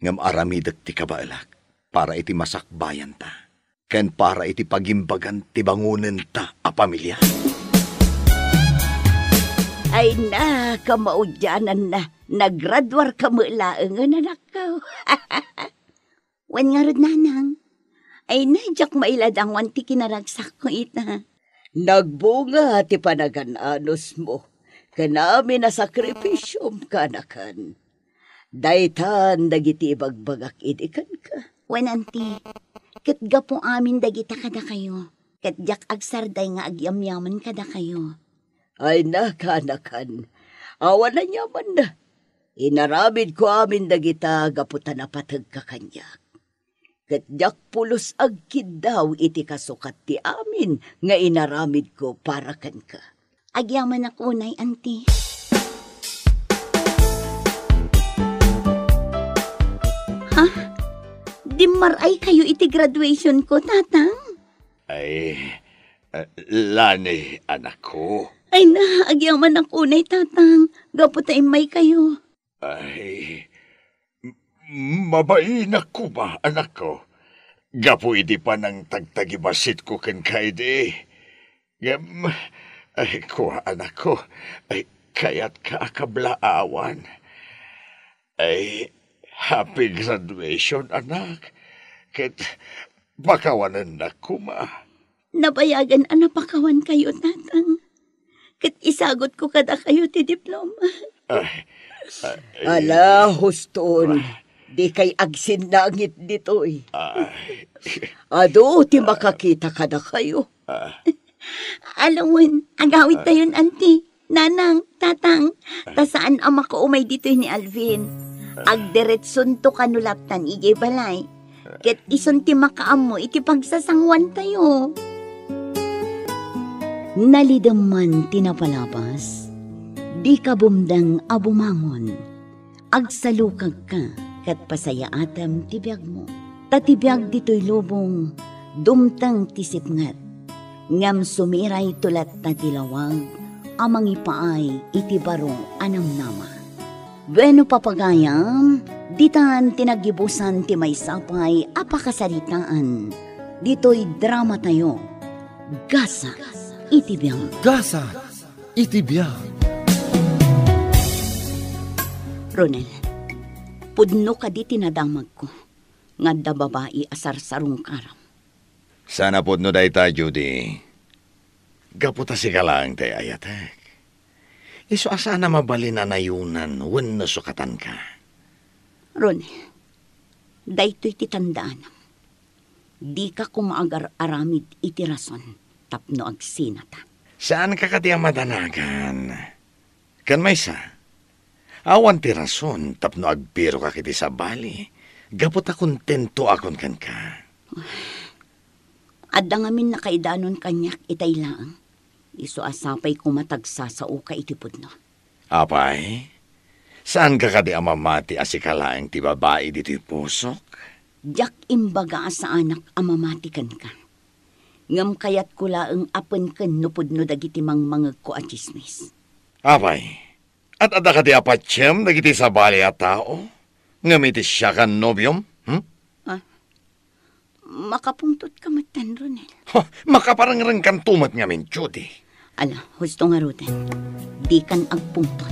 ngem aramidek ti kabaelak para iti masakbayanta ken para iti pagimbagan ti bangonenta a pamilia. Ay na, kamaudiananna, nagraduarka met laengen, anakko. Wen ngarud, nanang. Ay na, diak mailadanguan ti kinaragsakko ita. Nagbunga ti panagan-anusmo ken amin a sakripisiom, kanakan. Daytan dagiti ibagbagak idi kenka. Wen, anti, ket gapu amin dagita kadakayo, ket diak agsardeng nga agyamyaman kadakayo. Ay na, kanakan, awan aniamanna. Inaramidko amin dagita gapu ta napategka kaniak. Ket diak pulos agkiddaw iti kasukat ti amin nga inaramidko para kenka. Agyamanak unay, anti. Ha? Dimmaray kayo iti graduation ko, tatang? Ay, eh, Lani, anakko. Ay na, agyamanak unay, tatang. Gapu ta immay kayo. Ay, m-, mabainak koma, anakko. Gapu iti panangtagtagibasitko kenka idi. Ngem, ay, kua, anakko, ay, kayatka a kablaawan. Ay, happy graduation, anak. Ket pakawanennak koma. Nabayagen a napakawan kayo, tatang. Ket isagutko kadakayo ti diploma. Ay, Ala, huston. Dikay agsinnangit ditoy. Ay. Adu ti makakita kadakayo. Ah. Alawen, agawidtayon, anti, nanang, tatang, ta saan a makaumay ditoy ni Alvin. Agdiretsonto kano laptan idiay balay. Ket isun ti makaammo iti pagsasanguantayo. Nalidem man ti napalabas, di kabumdeng a bumangon. Agsalukagka ket pasayaatem ti biagmo. Ta ti biag ditoy lubong, dumteng ti sipnget. Ngem sumirayto latta ti lawag a mangipaay iti baro a namnama. Bueno, papagayam, ditan ti naggibusan ti maysa pay a pakasaritaan ditoy dramatayo, Gasa iti Biag. Gasa iti Biag. Ronel, pudno kadi ti nadamagko nga adda babai a sarsarungkaram? Saan a pudno dayta, Judy. Gapu ta sika laeng ti ay-ayatek. Isu a saan a mabalin a nayonan wenno sukatanka. Ronel, daytoy ti tandaanam. Dika koma agar-aramid iti rason tapno agsinata. Saanka kadi a madanagan? Ken maysa, awan ti rason tapno agbirokak iti sabali, gapu ta kontentoakon kenka. Adda ngamin nakaidanon kaniak itay laeng. Isu a sapay koma ta agsasaoka iti pudno. Apay, saanka kadi a mamati a sika laeng ti babai ditoy pusok? Diak imbaga a saanak a mamati kenka. Ngem kayatko laeng a penken no pudno dagiti mangmangegko a tsismis. Apay, at adda kadi a patiem dagiti sabali a tao? Ngem iti siak a nobiom, hmm? Ah, makapungtotka metten, Ronel. Ho, makaparengrengkanto met ngamin, Judy. Ala, husto ngaruden. Dikan agpungtot.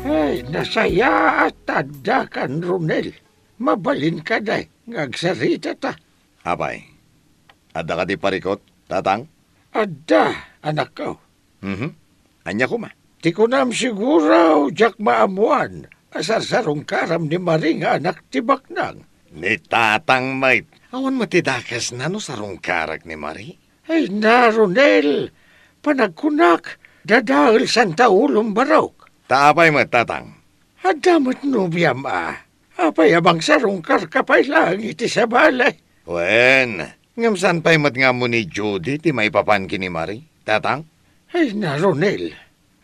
Ay, nasayaat ta addakan, Ronel. Mabalin kadi nga agsaritata. Apay, adda kadi parikut, tatang? Adda, anakko. Mhm. Ania koma? Ti kunam, siguro, diak maammoan a sarsarungkaram ni Marie nga anak ti baknang. Ni tatang met. Awan met ti dakesna no sarungkarak ni Marie. Ay na, Ronel, panagkunak, dadaelsan ta ulom barok. Ta apay met, tatang? Adda met nobiam a. Apay a mangsarungkarka pay laeng iti sabali? Wen, ngem saan pay met nga ammo ni Judy ti maipapan ken ni Marie, tatang? Ay na, Ronel,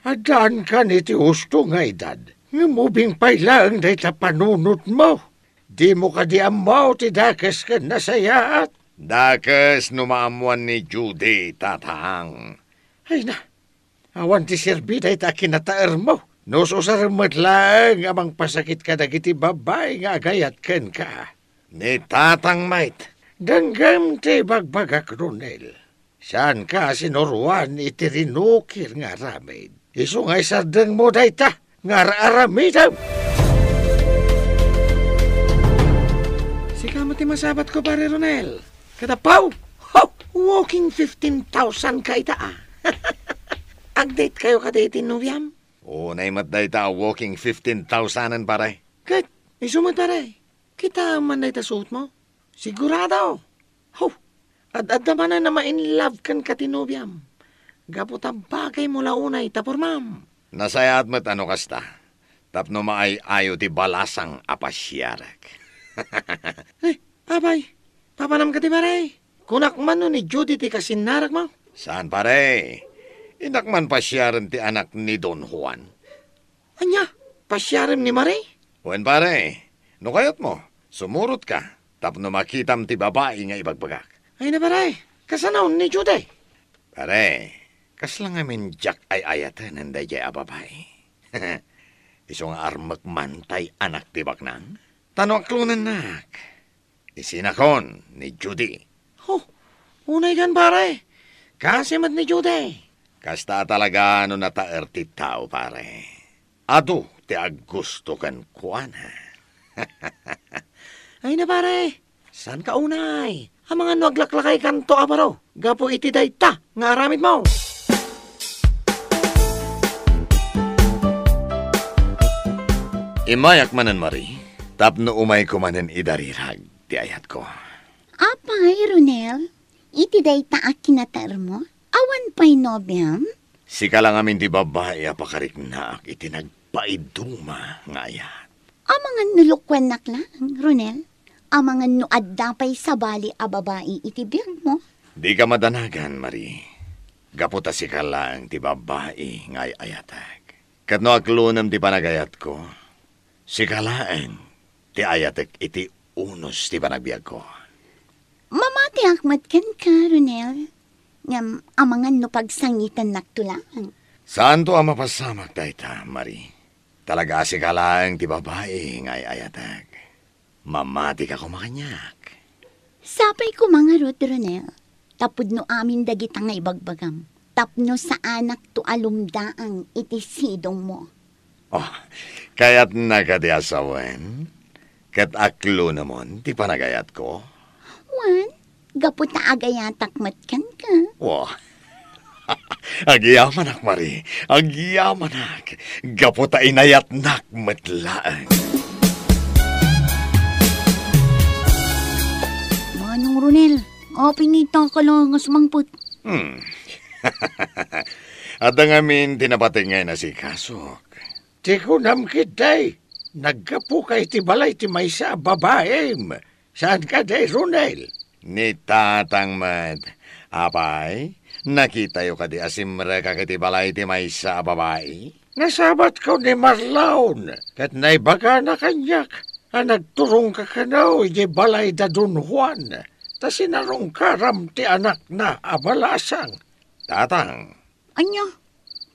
addaankan iti husto nga edad, ngem ubing pay laeng dayta panunotmo. Dimo kadi ammo ti dakes ken nasayaat? Dakes no maammoan ni Judy, tatang. Ay na, awan ti serbi dayta a kinataermo. No ususarem met laeng a mangpasakit kadagiti babbai nga agayat kenka. Ni tatang met. Denggem ti ibagbagak, Ronel. Saanka a sinuroan iti rinukir nga aramid. Isu nga isardengmo dayta nga ar-aramidem. Sika met ti masabatko, Pare Ronel. Ket appaw, ho! Walking fifteen thousand ka ita, a. Ag-date kayo kadi iti nobiam? Unay met dayta a walking fifteen thousand-en, pare. Ket isu met, pare. Kitaem man dayta suotmo? Sigurado. Ho! Ad-adda manen a ma-in love kenka ti nobiam. Gapu ta bagaymo la unay ta pormam. Nasayaat met a no kasta. Tapno maay-ayo ti balasang a pasiarek. Eh, apay, papanam kadi, pare? Kunak man no ni Judy ti kasinnarakmo? Saan, pare. Innak man pasiaren ti anak ni Don Juan. Ania? Pasiarem ni Marie? Wen, pare. No kayatmo, sumurotka tapno makitam ti babai nga ibagbagak. Ay na, pare. Kasano ni Judy? Pare, kasla ngamin diak ay-ayatenen daydiay a babai. Isu nga armek man tay anak ti baknang. Ta no aklonennak, isinakon ni Judy. Ho, unay kan, pare. Kasi met ni Judy. Kasta a talaga no nataer ti tao, pare. Adu ti aggusto kenkuana. Ay na, pare. Saanka unay? Amangan no aglaklakaykanto a baro gapu iti dayta nga aramidmo. Immayak manen, Marie, tapno umayko manen idarirag ti ayatko. Apay, Ronel, iti dayta a kinataermo, awan pay nobiam? Sika la ngamin ti babbai a pakariknaak iti nagpaiduma nga ayat. Amangan no lukuennak laeng, Ronel? Amangan no adda pay sabali a babai iti biagmo? Dika madanagan, Marie. Gapu ta sika laeng ti babbai nga ay-ayatek. Ket no aklonem ti panagayatko, sika laeng ti ayatek iti unos ti panagbiagko. Mamatiak met kenka, Ronel. Ngem amangan no pagsangitennakto laeng. Saanto a mapasamak dayta, Marie. Talaga a sika laeng ti babai nga ay-ayatek. Mamatika koma kaniak. Sapay koma ngarud, Ronel, ta pudno amin dagita nga ibagbagam, tapno saanakto a lumdaang iti sidongmo. Oh, kayatna kadi a sawen? Ket aklonemon ti panagayatko? Wen, gapu ta agayatak met kenka. Wah, agyamanak, Marie. Agyamanak. Gapu ta inayatnak met laeng. Manong Ronel, apay nga ita ka laeng a sumangpet? Hmm. Adda ngamin ti napateg nga inasikasok. Ti kunam ketdi, naggapuka iti balay ti maysa a babaim. Saan kadi, Ronel? Ni tatang met. Apay, nakitayo kadi a simrekak iti balay ti maysa a babai? Nasabatko ni Marlon, ket naibagana kaniak a nagturongka kano iti balay da Don Juan, ta sinarungkaram ti anakna a balasang. Tatang, Ania?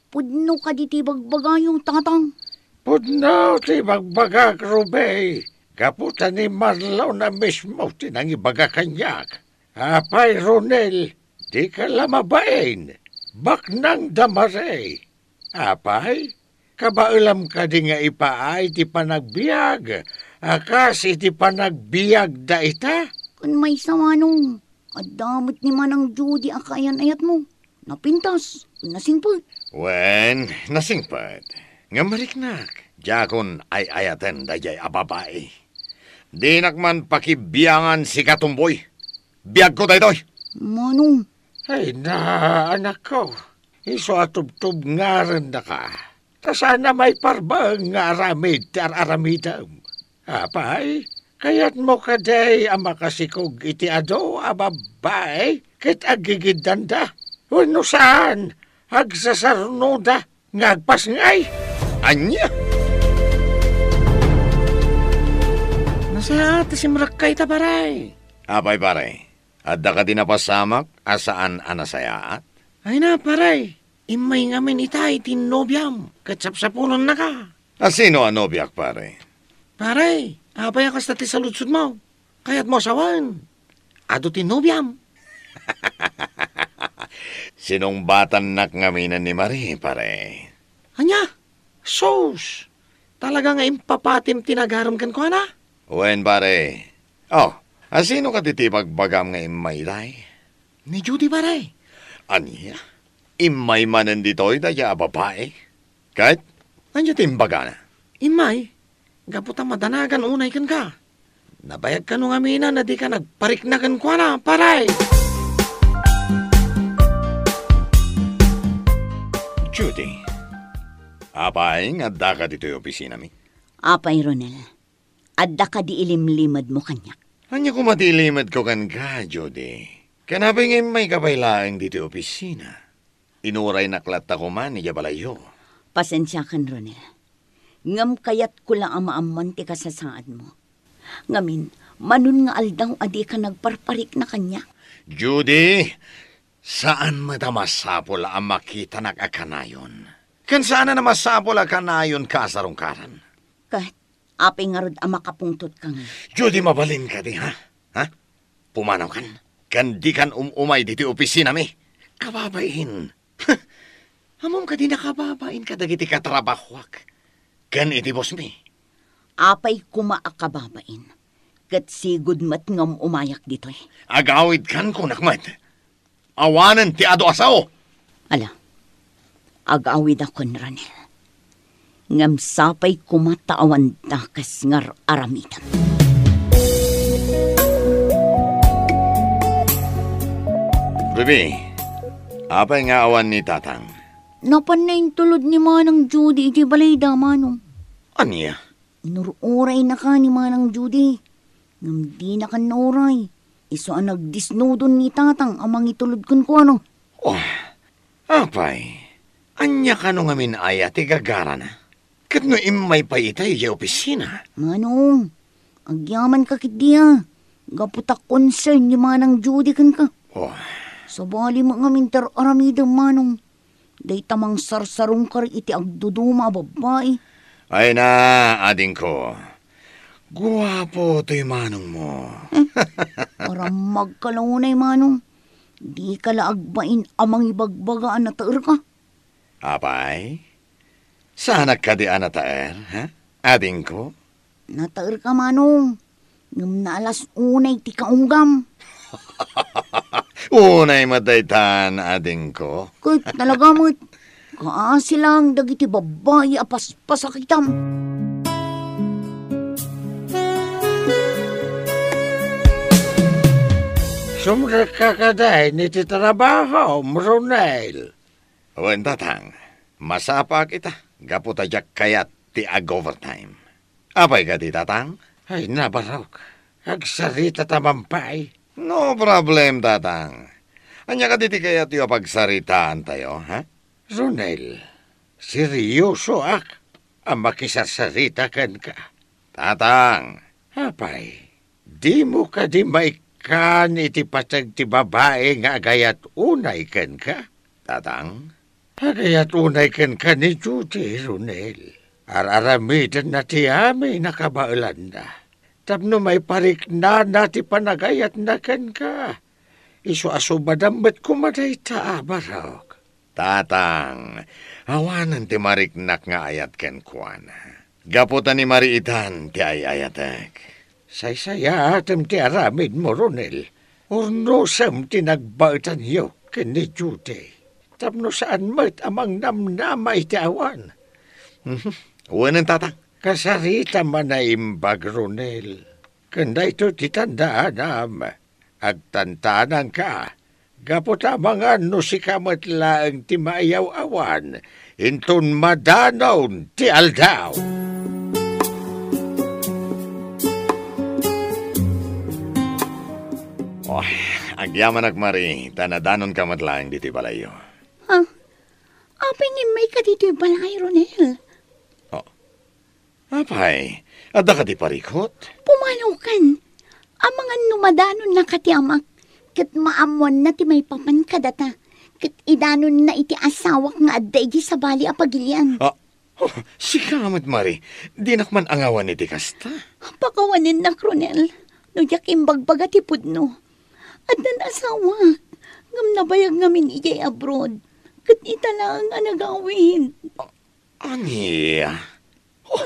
Pudno kadi ti ibagbagayo, Tatang? Pudno ti ibagbagak, Ruby. Gapu ta ni Marlon a mismo ti nangibaga kaniak. Apay, Ronel, dika la mabain. Baknang da Marie. Apay, kabaelam kadi nga ipaay ti panagbiag a kas iti panagbiagda ita? Kun maysa, Manong, adda met ni Manang Judy a kaayan-ayatmo. Napintas, nasingpet. Wen, nasingpet. Ngem mariknak, diakon ay-ayaten daydiay a babai. Dinak man pakibiangan, sika, Tomboy. Biagko daytoy. Manong. Ay na, anakko. Isu a tubtubngarennaka. Ta saan a maiparbaeng nga aramid ti ar-aramidem. Apay, kayatmo kadi a makasikog iti adu a babbai ket agigiddanda? Wenno saan, agsasarnoda nga agpasngay? Ania? Nasayaat ti simrekka ita, pare. Apay, pare? Adda kadi napasamak a saan a nasayaat? Ay na, pare. Immay ngamin ita iti nobiam ket sapsapulennaka. A sino a nobiak, pare? Pare, apay a kasta ti saludsodmo? Kayatmo a sawen? Adu ti nobiam. Sinungbatannak ngamin ni Marie, pare. Ania? Sus! Talaga nga impapatim ti nagarem kenkuana? Wen, pare. Oh, a sino kadi ti ibagbagam nga immay itay? Ni Judy, pare. Ania? Immay manen ditoy dayta a babai? Ket ania ti imbagana? Immay, gapu ta madanagan unay kenka. Nabayag kano ngamin a dika nagparikna kenkuana, pare? Judy, apay nga addaka ditoy opisinami? Apay, Ronel, adda kadi ilimlimedmo kaniak? Ania koma ti ilimedko kenka, Judy? Ken apay nga immayka pay laeng ditoy opisina? Inuraynak latta koman idiay balayyo. Pasensiakan, Ronel. Ngem kayatko la a maammoan ti kasasaadmo. Ngamin, manon nga aldaw a dika nagparparikna kaniak? Judy, saan met a masapul a makitanak a kanayon. Ken saan a masapul a kanayonka a sarungkaran. Ket apay ngarud a makapungtotka ngay? Judy, mabalin kadi, ha? Ha? Pumanawkan, ken dikan um-umay ditoy opisinami. Kababain. Ammom kadi nakababain kadagiti katrabahoak ken iti bossmi. Apay koma a kababain, ket sigud met nga um-umayak ditoy. Agawidkan, kunak met. Awanen ti adu a sao. Ala, agawidakon, Ronel. Ngem sapay koma ta awanda kas ngar-aramidem. Ruby, apay nga awan ni Tatang? Napanna intulod ni Manang Judy iti balayda, Manong. Ania? Inur-uraynaka ni Manang Judy. Ngem dinakan nauray. Isu a nagdisnudon ni Tatang a mangitulod kenkuana. Oh, apay, ania kano ngamin aya ti gagarana? Ket no immay pay ita idiay opisina? Manong, agyamanka ketdi a. Gapu ta concern ni Manang Judy kenka. Oh. Sabali met ngamin ti ar-aramidem, Manong. Dayta mangsarsarungkar iti agduduma a babbai. Ay na, adingko. Guapo toy manongmo. Parammagka la unay, Manong. Dika la agbain a mangibagbaga a nataerka. Apay? Saanak kadi a nataer, ha? Adingko? Nataerka, Manong. Ngem naalas unay ti kaunggam. Unay met daytan, adingko. Ket talaga met, kaasi lang dagiti babbai a paspasakitam. Sumrekka kadi iti trabahom, Ronel? Wen, Tatang. Masapaak ita, gapu ta diak kayat ti ag-overtime. Apay kadi, Tatang? Ay, nabarok. Agsarita ta man pay. No problem, Tatang. Ania kadi ti kayatyo a pagsaritaantayo, ha? Ronel, seryosoak a makisarsarita kenka. Tatang. Apay, dimo kadi maikkan iti pateg ti babai nga agayat unay kenka? Tatang? Agayat unay kenka ni Judy, Ronel. Ar-aramidenna ti amin a kabaelanna tapno maipariknana ti panagayatna kenka. Isu a sumadam met koma dayta a barok. Tatang, awanen ti mariknak nga ayat kenkuana. Gapu ta ni Marie Itan ti ay-ayatek. Saysayaatem ti aramidmo, Ronel. Urnosem ti nagbaetanyo ken ni Judy. Tapno saan met a mangnamnama iti awan. Mhm. Wenen, Tatang. Kasaritam a naimbag, Ronel. Ken daytoy ti tandaanam. Agtantanangka, gapu ta amangan no sika met laeng ti maiyaw-awan inton madanon ti aldaw. Oh, agyamanak, Marie, ta nadanonka met laeng ditoy balayyo. Ha? Apay nga immayka ditoy balay, Ronel? Oh. Apay, adda kadi parikut? Pumanaw kan. Amangan no madanonnaka ti amak, ket maammoanna ti maipapan kadata, ket idanonna iti asawak nga adda idiay sabali a pagilian. Ah, oh, sika met, Marie, dinak man angawan iti kasta. Pakawanennak, Ronel, no diak imbagbaga ti pudno. Addan asawak, ngem nabayag ngamin idiay abroad, ket ita laeng a nagawid. Ah, Ania? Oh,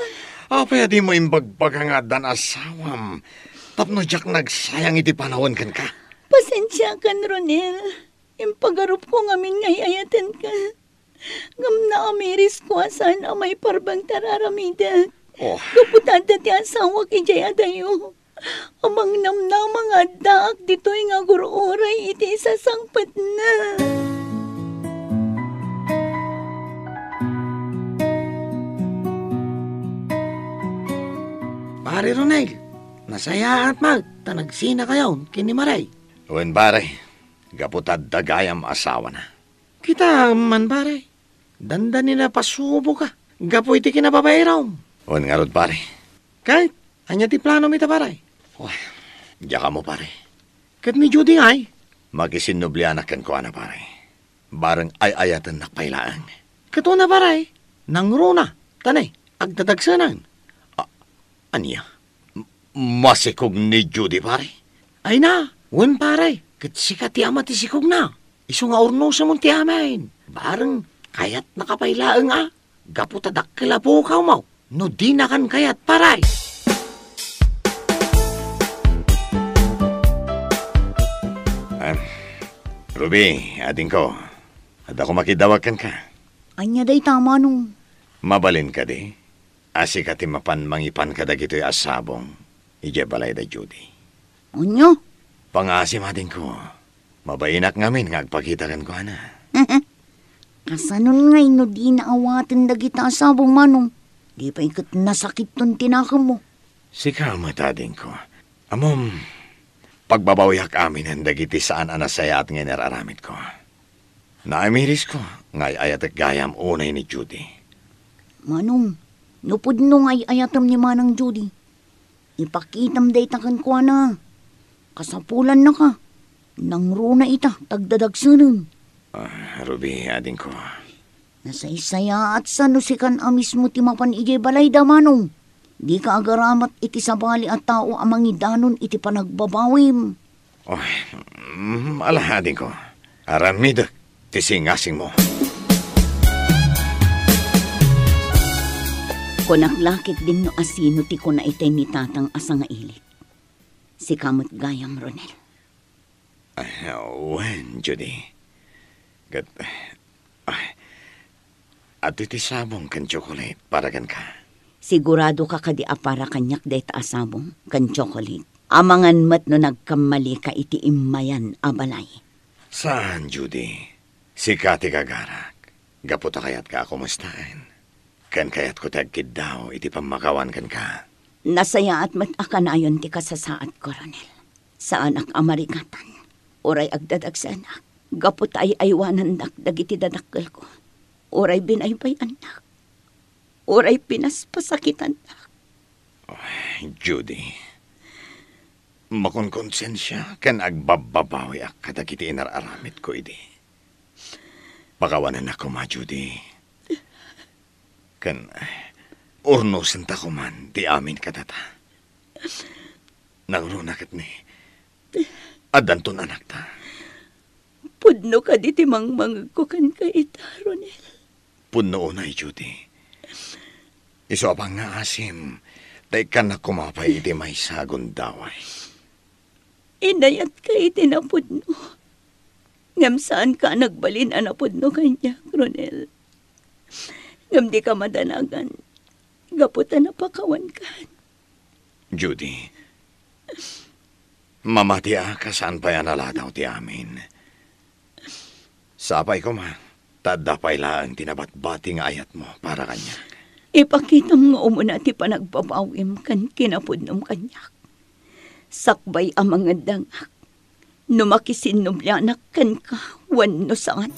apay a dimo imbagbaga nga addan asawam tapno diak nagsayang iti panawen kenka? Pasensiakan, Ronel. Impagarupko ngamin nga ay-ayatenka. Ngem naamirisko a saan a maiparbeng ti ar-aramidek. Oh. Gapu ta adda ti asawak idiay adayo. Amangnamnama nga addaak ditoy nga agur-uray iti isasangpetna. Pare Ronel, nasayaat met ta nagsinakayon ken ni Marie. Wen, pare, gapu ta adda gayam asawana. Kita man, pare. Dandani napasuboka gapu iti kinababaeram. Wen ngarud, pare. Ket ania ti planom ita, pare? Wah, diak ammo, pare. Ket ni Judy ngay? Makisinnublianak kenkuana, pare. Bareng ay-ayatennak pay laeng. Ket una, pare, nangruna, ta ne, agdadagsenan. A-, ania? M-, masikog ni Judy, pare? Ay na, wen, pare, ket sika ti ama ti sikogna. Isu nga urnosemon ti amin. Bareng kayatnaka pay laeng a, gapu ta dakkel a pukawmo no dinakan kayat, pare. Ah, Ruby, adingko, adda koma kiddawag kenka. Ania dayta, Manong? Mabalin kadi a sika ti mapan mangipan kadagitoy a sabong idiay balayda, Judy? Ania? Pangaasim, adingko. Mabainak ngamin nga agpakita kenkuana. Kasanon ngay no dina awaten dagita a sabong, Manong? Di pay ket nasakitton ti nakemmo. Sika met, adingko. Ammom, pagbabawiak aminen dagiti saan a nasayaat nga inar-aramidko. Naamirisko nga ay-ayatek gayam unay ni Judy. Manong, no pudno nga ay-ayatem ni Manang Judy, ipakitam dayta kenkuana. Kasapulannaka. Nangruna ita, tagdadagsenen. Ah, Ruby, adingko. Nasaysayaat sa no sikan a mismo ti mapan idiay balayda, Manong. Dika agaramat iti sabali a tao a mangidanon iti panagbabawim. Oh, mm, ala, adingko. Aramidek ti singasingmo. Kunak la ketdin no asino ti kuna itay ni Tatang a sangailit. Sika met gayam, Ronel. Ah, wen, Judy. Ket, ah, adu ti sabong ken tsokolate para kenka. Siguradoka kadi a para kaniak dayta a sabong ken tsokolate? Amangan met no nagkammalika iti immayan a balay. Saan, Judy. Sika ti gagarak. Gapu ta kayatka a kumustaen. Ken kayatko ti agkiddaw iti pammakawan kenka. Nasayaat met a kanayon ti kasasaadko, Ronel. Saanak a marigatan. Uray agdadagsenak gapu ta ay-aywanandak dagiti dadakkelko. Uray binaybay-annak. Uray pinaspasakitannak. Oh, Judy, makonkonsensia ken agbabbabawiak kadagiti inar-aramidko idi. Pakawanennak koma, Judy. Ken urnosenta koman ti amin kadata. Nangruna ket ni, addanton anakta. Pudno kadi ti mangmangegko kenka ita, Ronel? Pudno unay, Judy. Isu a pangngaasim, ta ikkannak koma pay iti maysa a gundaway. Inayatka iti napudno. Ngem saanka a nagbalin a napudno kaniak, Ronel. Ngem dika madanagan gapu ta napakawankan. Judy, mamatiak a saan pay a naladaw ti amin. Sapay koma, ta adda pay laeng ti nabatbati nga ayatmo para kaniak. Ipakitam nga umuna ti panagbabawim ken kinapudnom kaniak. Sakbay a mangeddengak no makisinnublianak kenka wenno saan.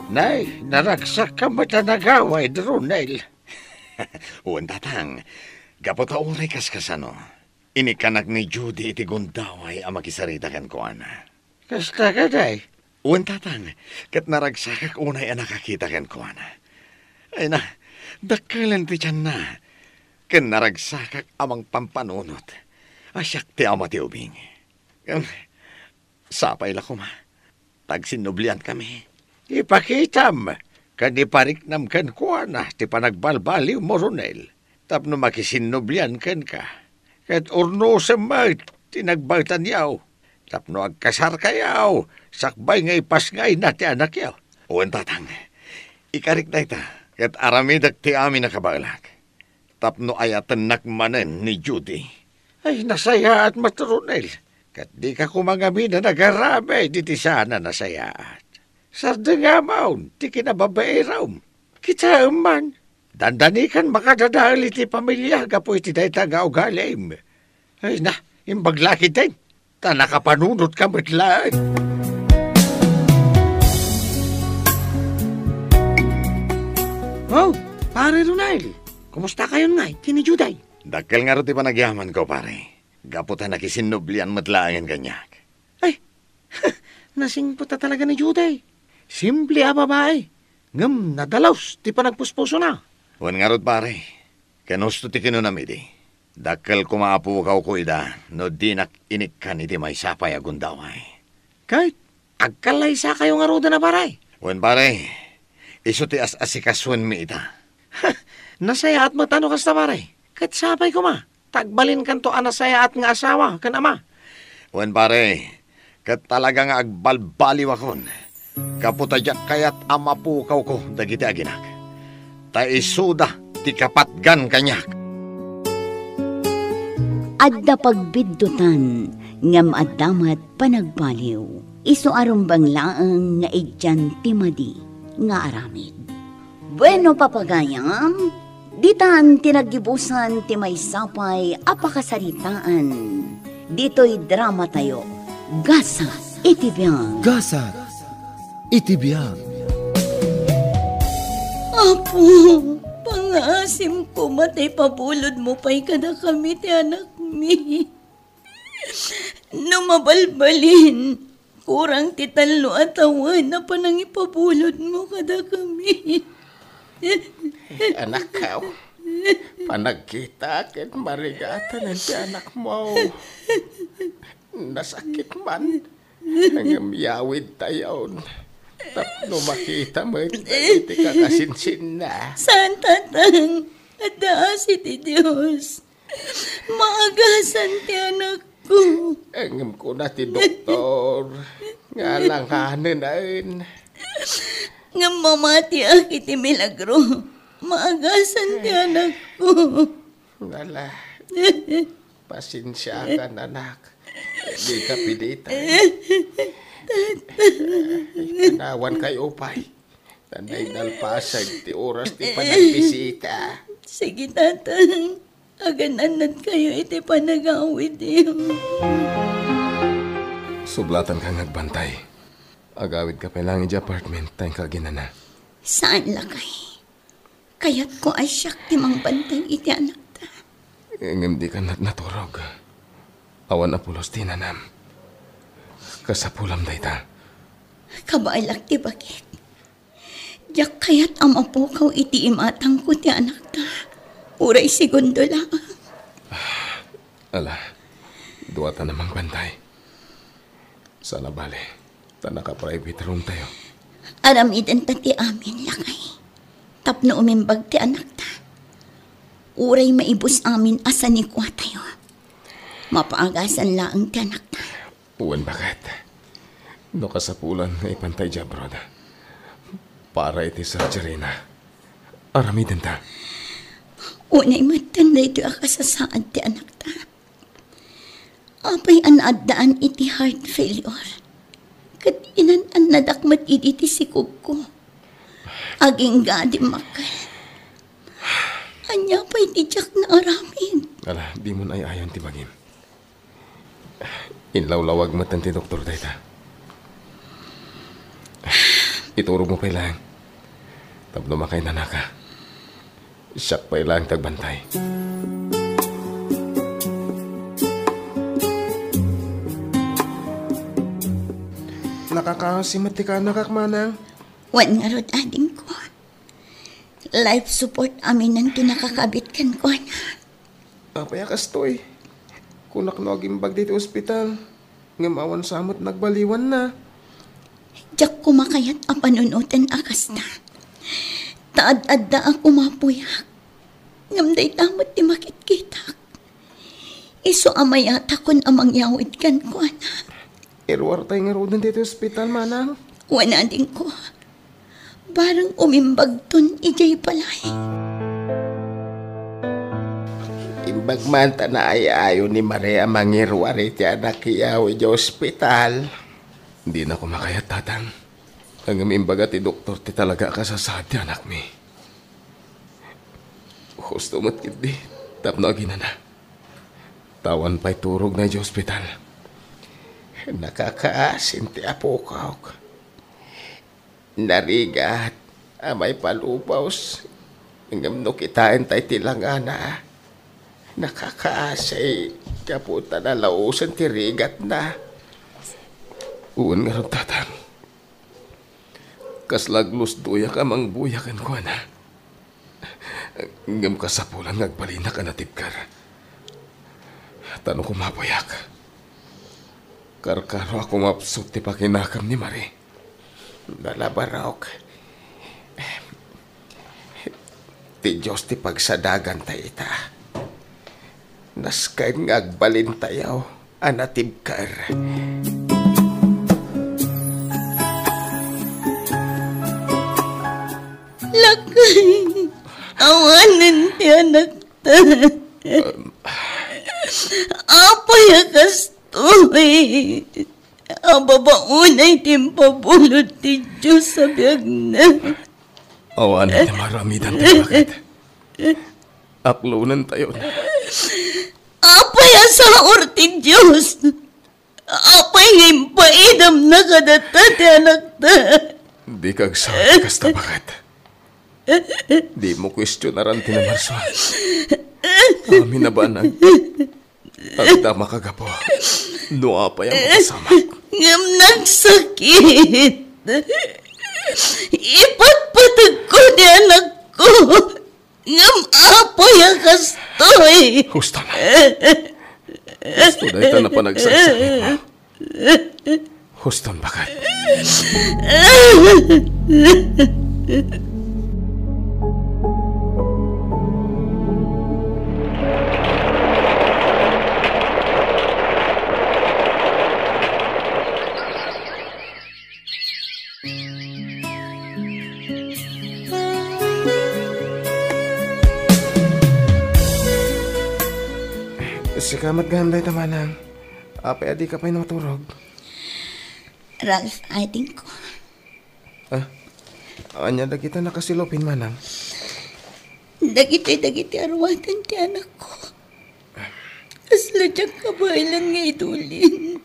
Nay, naragsak ka met a nagawid, Ronel. Wen, Tatang, gapu ta uray kaskasano, inikkanak ni Judy iti gundaway a makisarita kenkuana. Kasta kadi? Wen, Tatang, ket naragsakak unay a nakakita kenkuana. Ay na, dakkelen ti tianna, ken naragsakak a mangpampanunot a siak ti ama ti ubing. Ngem, sapay la koma, ta agsinnubliankami. Ipakitam ken ipariknam kenkuana ti panagbalbaliwmo, Ronel, tapno makisinnublian kenka. Ket urnosem met ti nagbaetanyo tapno agkasarkayo sakbay nga ipasngayna ti anakyo. Wen, Tatang, ikarik dayta, ket aramidek ti amin a kabaelak tapno ayatennak manen ni Judy. Ay, nasayaat met, Ronel, ket dika koma ngamin a nagaramid iti saan a nasayaat. Sardengamon ti kinababaeram. Kitaem man, dandanikan makadadael iti pamilia gapu iti dayta nga ugalim. Ay na, imbag la ketdin, ta nakapanunotka met laeng. Oh, Pare Ronel, kumustakayon ngay ken ni Judy? Dakkel ngarud ti panagyamanko, pare, gapu ta nakisinnublian met laengen kaniak. Ay, nasingpet a talaga ni Judy. Simple a babai, ngem nadalus ti panagpuspusona. Wen ngarud, pare, ken husto ti kinunam idi. Dakkel koma a pukawko ida no dinak inikkan iti maysa pay a gundaway. Ket agkallaysakayo ngaruden a, pare? Wen, pare, isu ti as-asikasuenmi ita. Nasayaat met no kasta, pare. Ket sapay koma, ta agbalinkanto a nasayaat nga asawa ken ama. Wen, pare, ket talaga nga agbalbaliwakon, gapu ta diak kayat a mapukawko dagiti aginak. Ta isuda ti kapatgan kaniak. Adda pagbiddutan, ngem adda met panagbaliw. Isu a rumbeng laeng nga idian ti madi nga aramid. Bueno, papagayam, ditan ti naggibusan ti maysa pay a pakasaritaan ditoy dramatayo, Gasat iti Biag. Gasat iti Biag. Apo, pangaasim koma ta ipabulodmo pay kadakami ti anakmi. No mabalbalin, kurang ti tallo a tawen a panangipabulodmo kadakami. Anakko, panagkita ken marigatan ti anakmo. Nasakit man, ngem yawidtayon tapno makita met iti kakasinsinna. Saan, Tatang? Adda asi ti Dios. Maagasan ti anakko. Ngem kuna ti doktor nga alanganen. Ngem mamatiak iti milagro. Maagasan ti anakko. Ala, pasensiakan, anak. Dika pilitan. Kanawan kayo pay. Tanay nalpasag ti oras ti panagbisita. Sige, Tatang. Agan-annad kayo iti panagawidyo. Sublatan ka nga agbantay. Agawid ka pay lang iti apartment, ta inka aginana. Saan, lakay. Kayatko a siak ti mangbantay iti anakta. Ngem di ka nat-, naturog. Awan a pulos ti nanam. Kasapulam dayta. Kabaelak ti bagik. Diak kayat a mapukaw iti imatangko ti anakta. Uray segundo laeng. Ala, duata a mangbantay. Saan a bale, ta naka-private room tayo. Aramidenta ti amin, lakay. Tapno umimbag ti anakta. Uray maibus amin a sanikua tayo. Mapaagasan laeng ti anakta. Wen, baket. No kasapulan nga ipanta idiay abroad. Para iti surgery na. Aramidenta. Unay metten daytoy a kasasaad ti anakta. Apay a naaddaan iti heart failure? Ket inan-annadak met idi ti sikogko. Agingga a dimmakkel. Ania pay ti diak naaramid? Ala, dimon ay-ayon ti bagim. Inlawlawag met ti doktor dayta. Iturogmo pay laeng. Tapno makainanaka. Siak pay laeng ti agbantay. Nakakaasi met ti kaanakak, manang. Wen ngarud, adingko. Life support aminen ti nakakabit kenkuana. Apay a kastoy? Kunak no agimbag ditoy ospital, ngem awan sa met nagbaliwanna. Diak koma kayat a panunoten a kasta. Ta ad-adda a kumapuyak. Ngem dayta met ti makitkitak. Isu a mayatakon a mangyawid kenkuana. Iruartay ngaruden ditoy ospital, manang? Wen, adingko. Bareng umimbagton idiay balay. Imbag man ta naay-ayo ni Maria a mangiruar iti anakyo idiay ospital. Dina koma kayat, tatang. Ngem imbaga ti doktor ti talaga a kasasaad ti anakmi. Husto met ketdi tapno aginana. Ta awan pay turogna idiay ospital. Nakakaasin ti apokok. Narigat a maipalubos, ngem no kitaentay ti langana, nakakaasi gapu ta nalaosen ti rigatna. Wen ngarud, tatang. Kasla aglusdoyak a mangbuya kenkuana. Ngem kasapulan nga agbalinak a natibker. Ta no kumapuyak, karkaro a kumapsut ti pakinakam ni Marie. Nalabarok. Ti Dios ti pagsadaganta ita. Nasken nga agbalintayo a natibker. Awanen ti anakta. Um, Apay a kastoy? Ababaunay ti impabulod ti Dios a biagna. Awan ti maaramidan tayo, baket. Aklonentayon. Apay a saor ti Dios? Apay nga impaidamna kadata ti anakta? Dika agsaw ti kasta, baket. Dimo kuestionaran ti namarsuan. Amin a banag. Adda makagapu no apay a mapasamak. Ngem nagsakit. Ipatpategko ti anakko. Ngem apay a kastoy? Husto na. Husto dayta a panagsarsarita. Huston, baket. Sika met gayam dayta, manang. Apay a dika pay maturog? Ralph, adingko. Ah, ania dagita nakasilupin, manang? Dagitoy dagiti aruatan ti anakko. Kasla diak kabaelan nga idulin.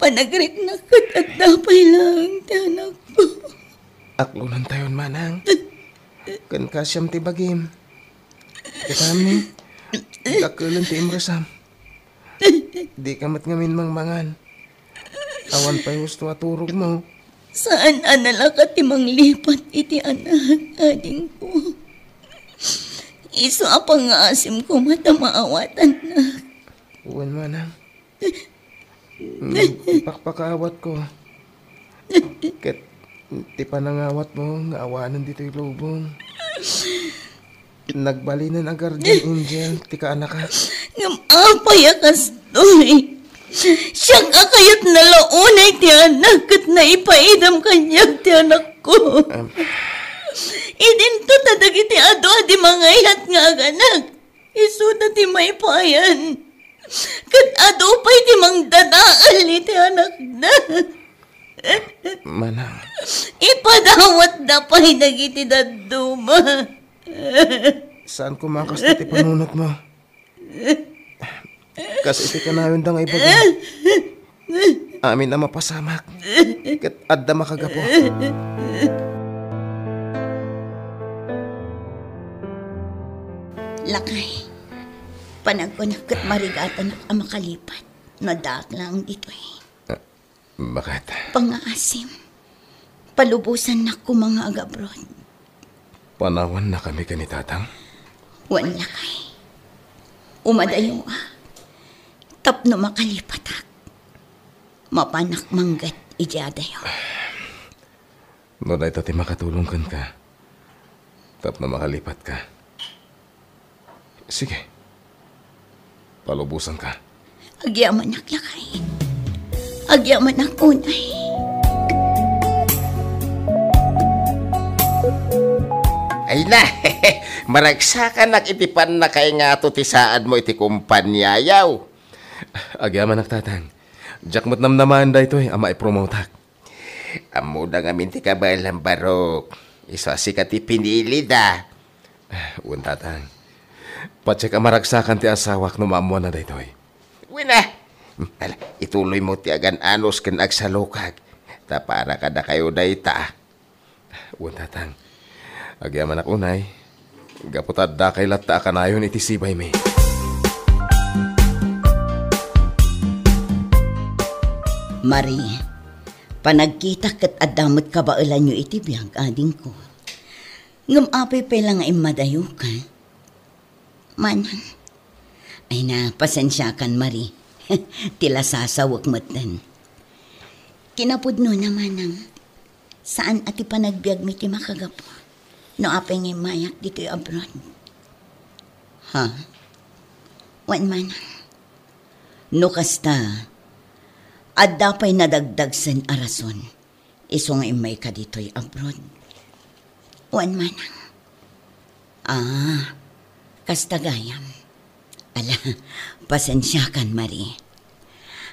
Panagriknak ket adda pay laeng ti anakko. Aklonentayon, manang. Ken kasiam ti bagim. Kitami, dakkel ti imresam. Dika met ngamin mangmangan. Awan pay husto a turogmo. Saan a nalaka ti manglipat iti anak, adingko. Isu a pangngaasim koma ta maawatannak. Wen, manang. Mm, ipakpakaawatko. Ket ti panangawatmo nga awanen ditoy lubong. Nagbalinen a guardian angel ti kaanakak. Ngem apay a kastoy? Siak a kayatna la unay ti anak ket naipaidam kaniak ti anakko. Em. Idinto ta dagiti adu a di mangayat nga aganak. Isuda ti maipayan. Ket adu pay ti mangdadael iti anakda. Manang. Ipadawatda pay dagiti dadduma. Saan koma kasta ti panunotmo? Kas iti kanayonda nga ibaga. Amin a mapasamak. Ket adda makagapu. Lakay, panagkunak ket marigatanak a makalipat no addaak laeng ditoy. Baket? Pangngaasim, palubosannak koma nga agabroad. Panawannakami ken ni Tatang? Wen, lakay. Umadayoak tapno makalipatak. Mapanak mangget idiay adayo. No dayta ti makatulong kenka tapno makalipatka, sige, palubosanka. Agyamanak, lakay. Agyamanak unay. Ay na, maragsakanak iti pannakaingato ti saadmo iti kompaniayo. Agyamanak, Tatang. Diak met namnamaen daytoy a maipromotak. Ammoda ngamin ti kabaelam, Barok. Isu a sika ti pinilida. Wen, Tatang. Patiek a maragsakan ti asawak no maammoanna daytoy. Wen a. Ala, ituloymo ti agan-anos ken agsalukag. Ta para kadakayo dayta. Wen, Tatang. Agyamanak unay. Gapu ta addakay latta a kanayon iti sibaymi. Marie, panagkitak ket adda met kabaelanyo iti biag, adingko. Ngem apay pay la nga immadayoka? Manang. Ay na, pasensiakan, Marie. Ti la sasawek metten. Kinapudnona, Manang. Saan a ti panagbiagmi ti makagapu no apay nga immayak ditoy abroad. Ha? Wen, Manang. No kasta, adda pay nadagdagsen a rason isu nga immayka ditoy abroad. Wen, manang. Ah, kasta gayam. Ala, pasensiakan, Marie.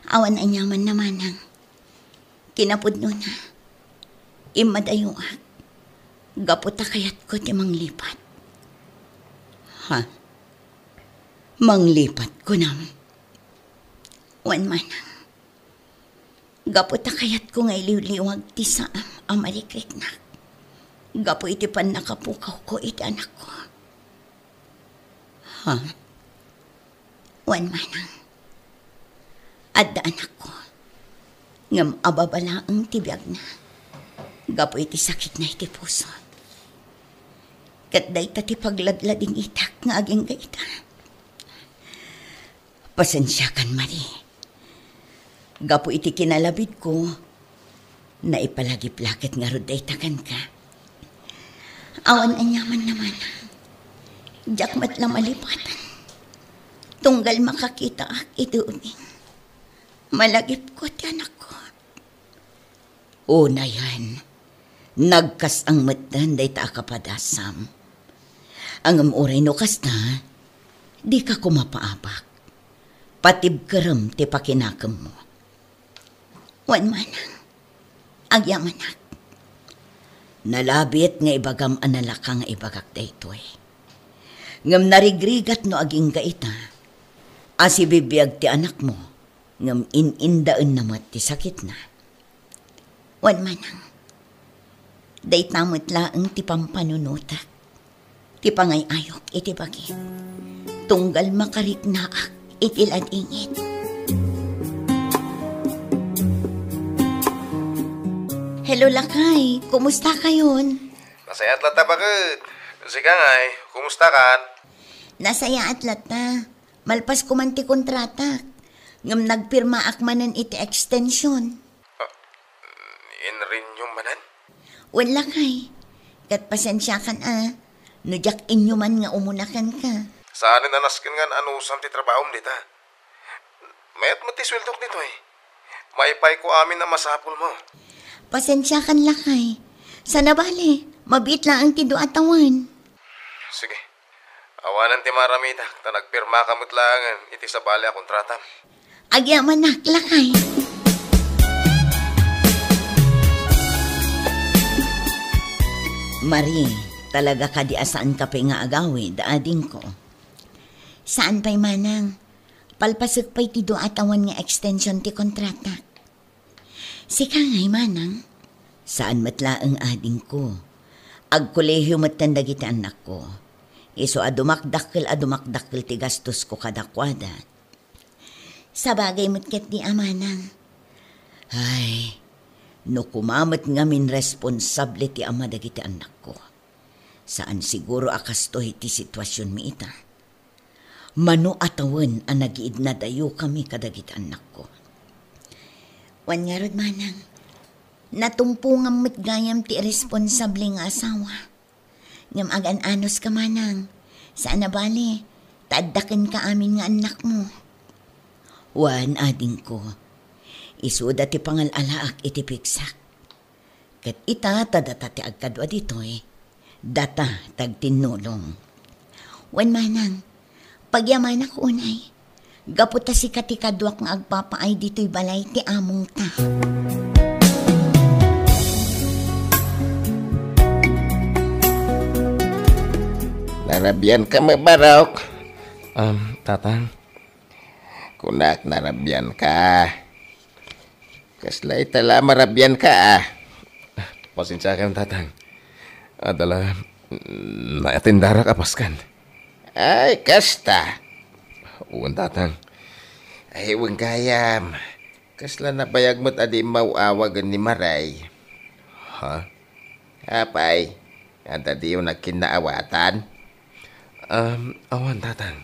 Awan aniamanna, manang. Kinapudnona, immadayoak gapu ta kayatko ti manglipat. Ha? Manglipat, kunam? Wen, manang. Gapu ta kayatko nga iliwliwag ti saam a marikriknak gapu iti pannakapukawko iti anakko. Ha? Wen, manang. Adda anakko. Ngem ababa laeng ti biagna gapu iti sakitna iti puso. Ket dayta ti pagladladingitak nga agingga ita. Pasensiakan, Marie. Gapu iti kinalabidko, naipalagip la ket ngarud dayta kenka. Awan aniamanna, manang. Diak met la malipatan. Tunggal makakitaak iti ubing, malagipko ti anakko. Unayen, nagkas-ang metten dayta a kapadasam. Ngem uray no kasta, dika koma paabak. Patibkerem ti pakinakemmo. Wen, manang. Agyamanak. Nalabit nga ibagam a nalaka nga ibagak daytoy. Ngem narigrigat no agingga ita a sibibiag ti anakmo, ngem in-indaenna met ti sakitna. Wen, manang. Dayta met laeng ti pampanunotak, ti pangay-ayok iti bagim, tunggal makariknaak iti ladingit. Hello, lakay. Kumusta kayon? Nasayaat latta, baket. Sika ngay, kumusta kan? Nasayaat latta. Malpas ko man ti kontratak. Ngem nagpirmaak manen iti extension. Ah, in-renew manen? Wen, lakay. Ket pasensiakan a, no diak inyuman nga umuna kenka. Saanen a nasken nga anusam ti trabahom dita. Mayat met ti sueldok ditoy. Maipayko amin a masapulmo. Pasensiakan, lakay. Sana bale, mabiit laeng ti dua a tawen. Sige. Awanen ti maaramidak, ta nagpirmaka met laengen iti sabali a kontratam. Agyamanak, lakay. Marie, talaga kadi a saanka pay nga agawid, adingko? Saan pay, manang. Palpasek pay ti dua a tawen nga extension ti kontratak. Sika ngay, manang? Saan met laeng, adingko. Agkolehiyo metten dagiti annakko. Isu a dumakdakkel a dumakdakkel ti gastosko kadakuada. Sabagay met ketdi a, manang. Ay, no kuma met ngamin responsable ti ama dagiti annakko. Saan siguro a kastoy ti situasionmi ita. Mano a tawen a nagiidnadayokami kadagiti annakko. Wen ngarud, manang, natumpongam met gayam ti irresponsable nga asawa. Ngem agan-anos ka, manang. Saan a bale, ta adda kenka amin nga annakmo. Wen, adingko. Isuda ti pangal-alaak iti pigsak. Ket ita ta data ti agkadua ditoy, data ti agtinnulong. Wen, manang, pagyamanak unay. Gapu ta sika ti kaduak nga agpapaay ditoy balay ti amongta. Narabian ka, mabarok? Um, Tatang. Kunak, narabian ka. Kasla ita la marabian ka, ah. Pasensya ka, Tatang. Adala, naatendarak a paskan. Ay, kasta. Wen, Tatang. Ay, wen gayam. Kasla nabayag met a di maw-awagen ni Maray. Ha? Apay, adda diyo nagkinnaawatan? Um, awan, Tatang.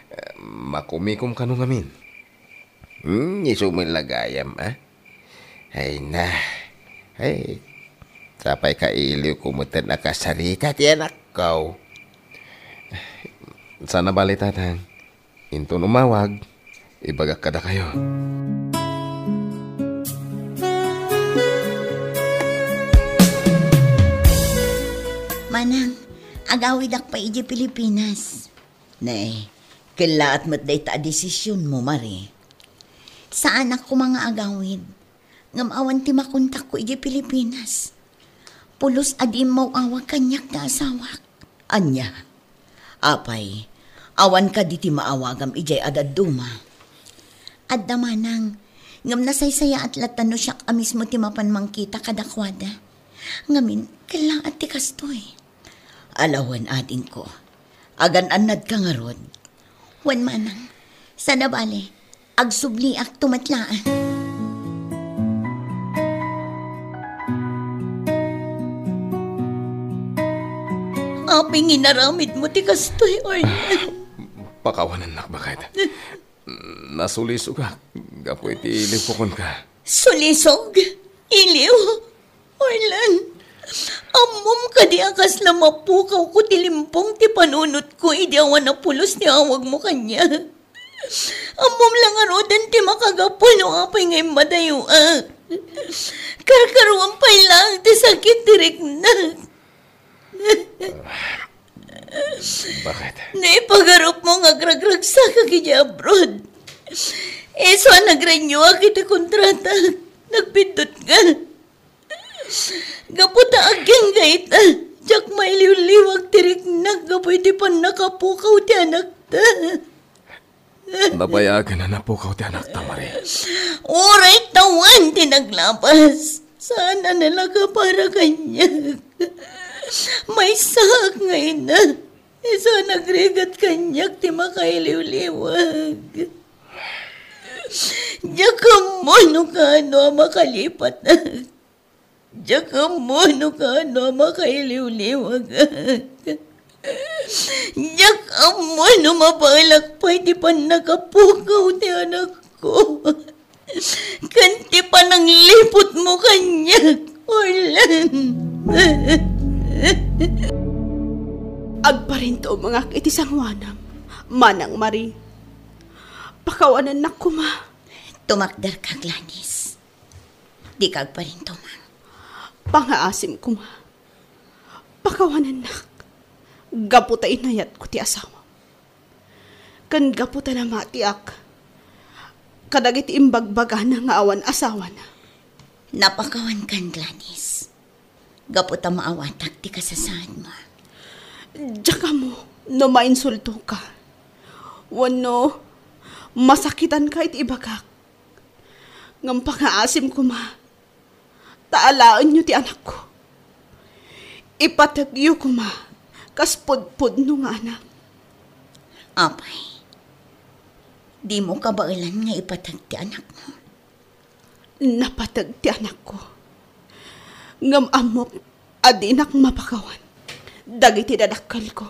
Eh, makumikom kano ngamin? Hmm, isu met la gayam, ah? Ay na. Ay, sapay kailiwko metten a kasarita ti anakko. Saan a bale, Tatang. Inton umawag, ibagak kadakayo. Manang, agawidak pay idiay Pilipinas. Ne, kellaat met dayta a desisionmo, Mari. Saanak koma nga agawid. Ngem awan ti makontakko idiay Pilipinas. Pulos a diin maw-awag kaniak nga asawak. Ania? Apay, awan kadi ti maawagam idiay a dadduma? Adda manang, ngem nasaysayaat latta no siak a mismo ti mapan mangkita kadakuada. Ngamin, kellaat ti kastoy. Ala wen, adingko. Agan-annadka ngarud? Wen manang, saan a bale, agsubliakto met laeng. Apay nga inaramidmo ti kastoy, Orlan? Pakawanennak, baket. Nasulisogak gapu iti iliw ko kenka. Sulisog? Iliw? Orlan, ammom kadi a kasla mapukawko ti limpong ti panunotko idi awan a pulos ti awagmo kaniak? Ammom la ngaruden ti makagapu no apay nga immadayoak. Karkaruam pay laeng ti sakit ti riknak. Baket? Naipagarupmo nga agragragsakak idiay abroad. Isu a nagrenewak iti kontratak. Nagbiddutko. Gapu ta agingga ita, diak mailiwliwag ti riknak gapu iti pannakapukaw ti anakta. Nabayagen a napukaw ti anakta, Mari. Uray tawen ti naglabas, saan a nalaka para kaniak. Maysaak nga ina, isu a nagrigat kaniak ti makailiwliwag. Diak ammo no kaano a makalipatak. Diak ammo no kaano a makailiwliwagak. Diak ammo no mabaelak pay ti pannakapukaw ti anakko ken ti panangliputmo kaniak, Orlan. Agparintumengak iti sangoanam, Manang Mari. Pakawanennak koma. Tumakderka, Gladys. Dika agparintumeng. Pangaasim koma. Pakawanennak. Gapu ta inayatko ti asawam. Ken gapu ta namatiak kadagiti imbagbagana nga awan asawana. Napakawankan, Gladys. Gapu ta maawatak ti kasasaadmo. Diak ammo no mainsultoka wenno masakitanka iti ibagak. Ngem pangaasim koma, ta alaenyo ti anakko. Ipategyo koma kas pudpudno nga anak. Apay, dimo kabaelan nga ipateg ti anakmo? Napateg ti anakko. Ngem ammok a dinak mapakawan dagiti dadakkelko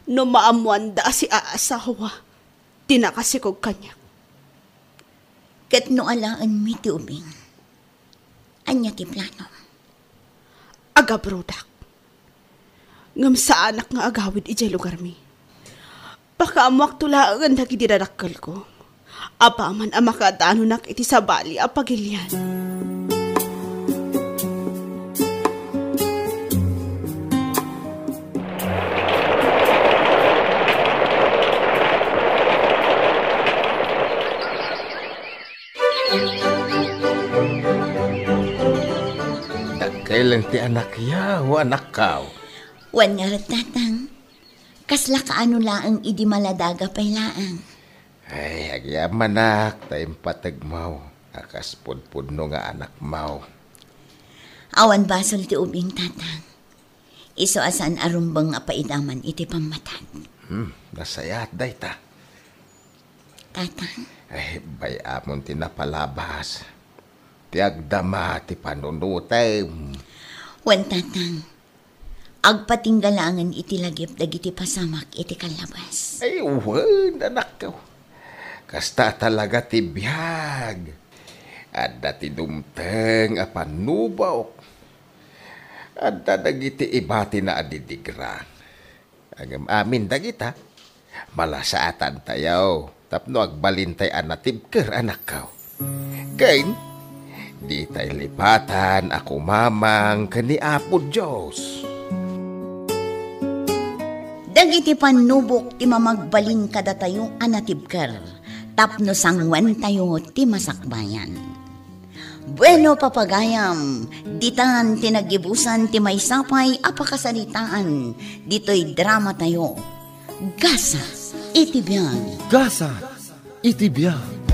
no maammoanda a siaasawa ti nakasikog kaniak. Ket no alaenmi ti ubing, ania ti planom? Agabrodak. Ngem saanak nga agawid idiay lugarmi. Pakaammoakto laengen dagiti dadakkelko, apaman a makadanonak iti sabali a pagilian. Dakkel ti anakyaw, anakkaw. Wen ngarud, Tatang. Kasla kaano laeng idi maladaga pay laeng. Ay, agyamanak ta impategmo a kas pudpudno nga anakmo. Awan basol ti ubing, Tatang. Isu a saan a rumbeng a paidaman iti pammatag. Hmm, nasayaat dayta. Tatang. Ay, bay-amon ti napalabas. Ti agdama ti panunutem. Wen, Tatang. Agpatingga laengen iti lagip dagiti pasamak iti kallabas. Ay, wen, anakko. Kasta talaga ti biag. Adda ti dumteng a pannubok. Adda dagiti ibatina a didigra. Ngem amin dagita, malasaatantayo tapno agbalintay a natibker, anakko. Ken, ditay lipatan a kumamang ken ni Apo Dios. Dagiti pannubok ti mamagbalin kadatayo a natibker tapno sanguentayo ti masakbayan. Bueno, papagayam, ditan ti naggibusan ti maysa pay a pakasaritaan ditoy dramatayo, Gasa iti Biag. Gasa iti Biag.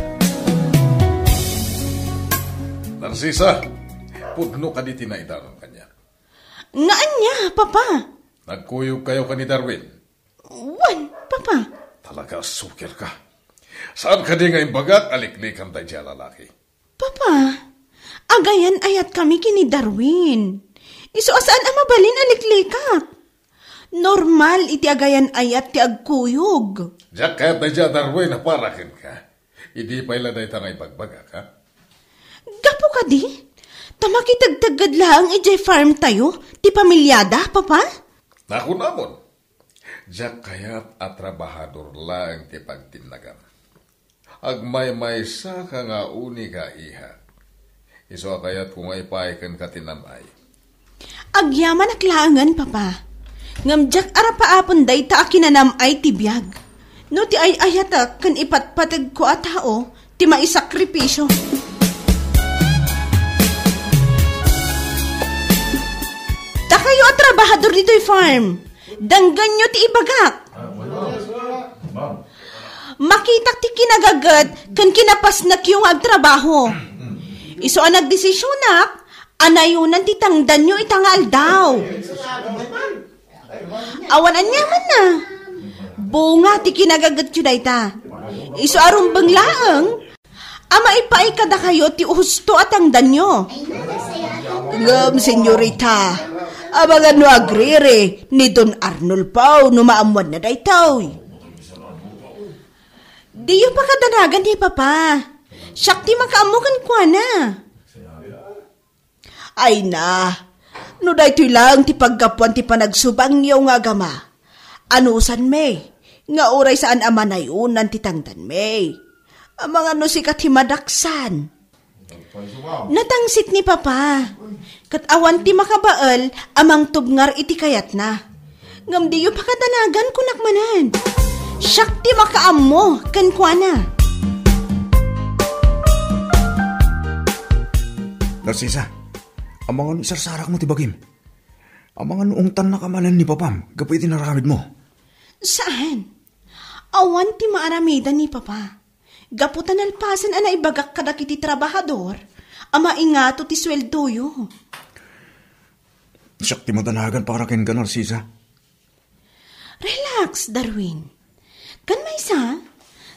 Narcisa, pudno kadi ti naidanon kaniak? Nga ania, Papa? Nagkuyogkayo ken ni Darwin? Wen, Papa. Talaga a sukir ka. Saan kadi nga imbagak a liklikan daydiay a lalaki? Papa, agayan-ayatkami ken ni Darwin. Isu a saan a mabalin a liklikak. Normal iti agayan-ayat ti agkuyog. Diak kayat daydiay a Darwin a para kenka. Idi pay la dayta nga ibagbagak, ha? Gapu kadi, ta makitegtegged laeng idiay farm tayo, ti pamiliada, Papa? Nakunamon, diak kayat a trabahador laeng ti pagtinnagam. Agmaymaysa ka nga unika, iha. Isu a kayatko nga ipaay kenka ti nam-ay. Agyamanak laengen, Papa. Ngem diak arapaapen dayta a kinanam-ay ti biag. No ti ay-ayatek ken ipatpategko a tao ti maisakripisio. Dakayo a trabahador ditoy farm, denggenyo ti ibagak. Makitak ti kinagaget ken kinapasnekyo nga agtrabaho. Isu a nagdesisionak a nayonan ti tangdanyo ita nga aldaw. Awan aniamanna. Bunga ti kinagagetyo dayta. Isu a rumbeng laeng a maipaay kadakayo ti husto a tangdanyo. Ngem, senyorita, amangan no agriri ni Don Arnulfo no maammoanna daytoy. Diyo pakadanagan ni Papa. Siak ti makaammo kenkuana. Ay na, no daytoy laeng ti paggapuan ti panagsubangyo nga agama, anusanmi nga uray saan a manayonan ti tangdanmi. Amangan no sika ti madaksan. Natangsit ni Papa, ket awan ti makabael a mangtubngar iti kayatna. Ngem diyo pakadanagan, kunak manen. Siak ti makaammo kenkuana. Narcisa, amangan no isarsarakmo ti bagim. Amangan no ungtannaka manen ni Papam gapu iti inaramidmo. Saan? Awan ti maaramidan ni Papa. Gapu ta nalpasen a naibagak kadagiti trabahador a maingato ti sueldoyo. Siak ti madanagan para kenka, Narcisa. Relax, Darwin. Ken maysa,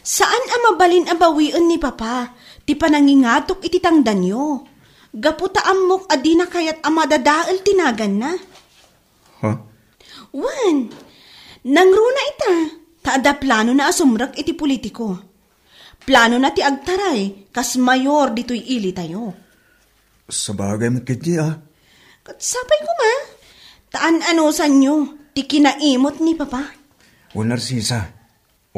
saan a mabalin a bawien ni Papa ti panangingatok iti tangdanyo. Gapu ta ammok a dina kayat a madadael ti naganna. Ha? Wen, nangruna ita, ta adda planona a sumrek iti politiko. Planona ti agtaray kas mayor ditoy ilitayo. Sabagay met ketdi, a. Ket sapay koma, ta an-anusanyo ti kinaimot ni Papa. O Narcisa,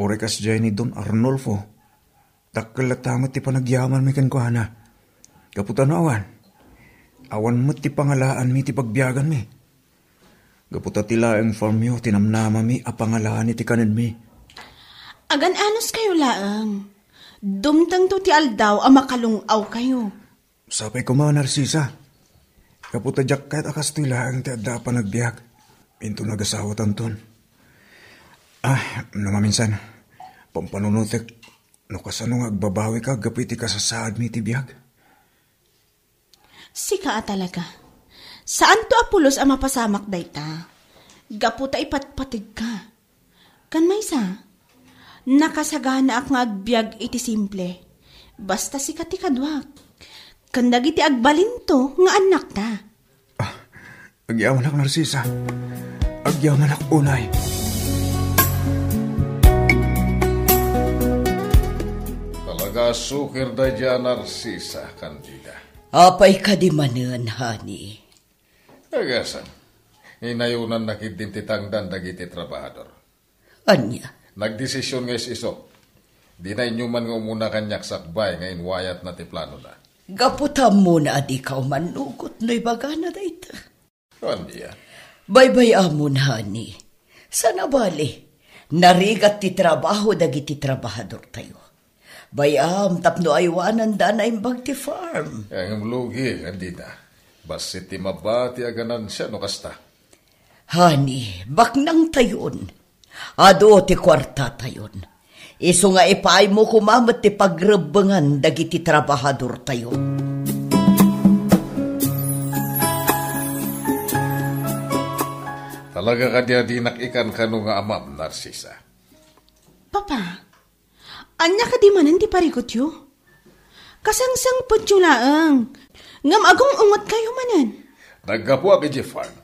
uray kasdiay ni Don Arnulfo, dakkel latta met ti panagyamanmi kenkuana. Gapu ta no awan, awan met ti pangalaanmi ti pagbiaganmi. Gapu ta ti laeng farmyo ti namnamami a pangalaan iti kanenmi. Agan-anuskayo laeng. Dumtengto ti aldaw a makalung-awkayo. Sapay koma, Narcisa. Gapu ta diak kayat a kastoy laeng ti adda a panagbiag. Inton agasawatanton. Ah, no maminsan, pampanunotek no kasano nga agbabawika gapu iti kasasaadmi iti biag. Sika a talaga. Saanto a pulos a mapasamak dayta. Gapu ta ipatpategka. Ken maysa, nakasaganaak nga agbiag iti simple. Basta sika ti kaduak. Ken dagiti agbalinto nga annakta. Ah, agyamanak, Narcisa. Agyamanak unay. Talaga a sukir daydiay a Narcisa, Candida. Apay kadi manen, honey? Agasem, inayonanna ketdin ti tangdan dagiti trabahador. Ania? Nagdesisyon nga is-isu. Dina inyuman nga umuna kaniak sakbay nga inwayatna ti planona. Gapu ta ammona a dika umannugot no ibagana dayta. Ania? Baybay-amon, honey. Saan a bali, narigat ti trabaho dagiti trabahadortayo. Bay-am tapno aywananda a naimbag ti farm. Ngem lugi, Candida. Bassit ti mabati a ganansia no kasta. Honey, baknangtayon. Adu ti kuartatayon. Isu nga ipaaymo koma met ti pagrebbengan dagiti trabahadortayo. Talaga kadi a dinak ikankano nga amam, Narcisa? Papa, ania kadi manen ti parikutyo? Kasangsangpetyo laeng, ngem agung-ungetkayo manen. Naggapuak idiay farm.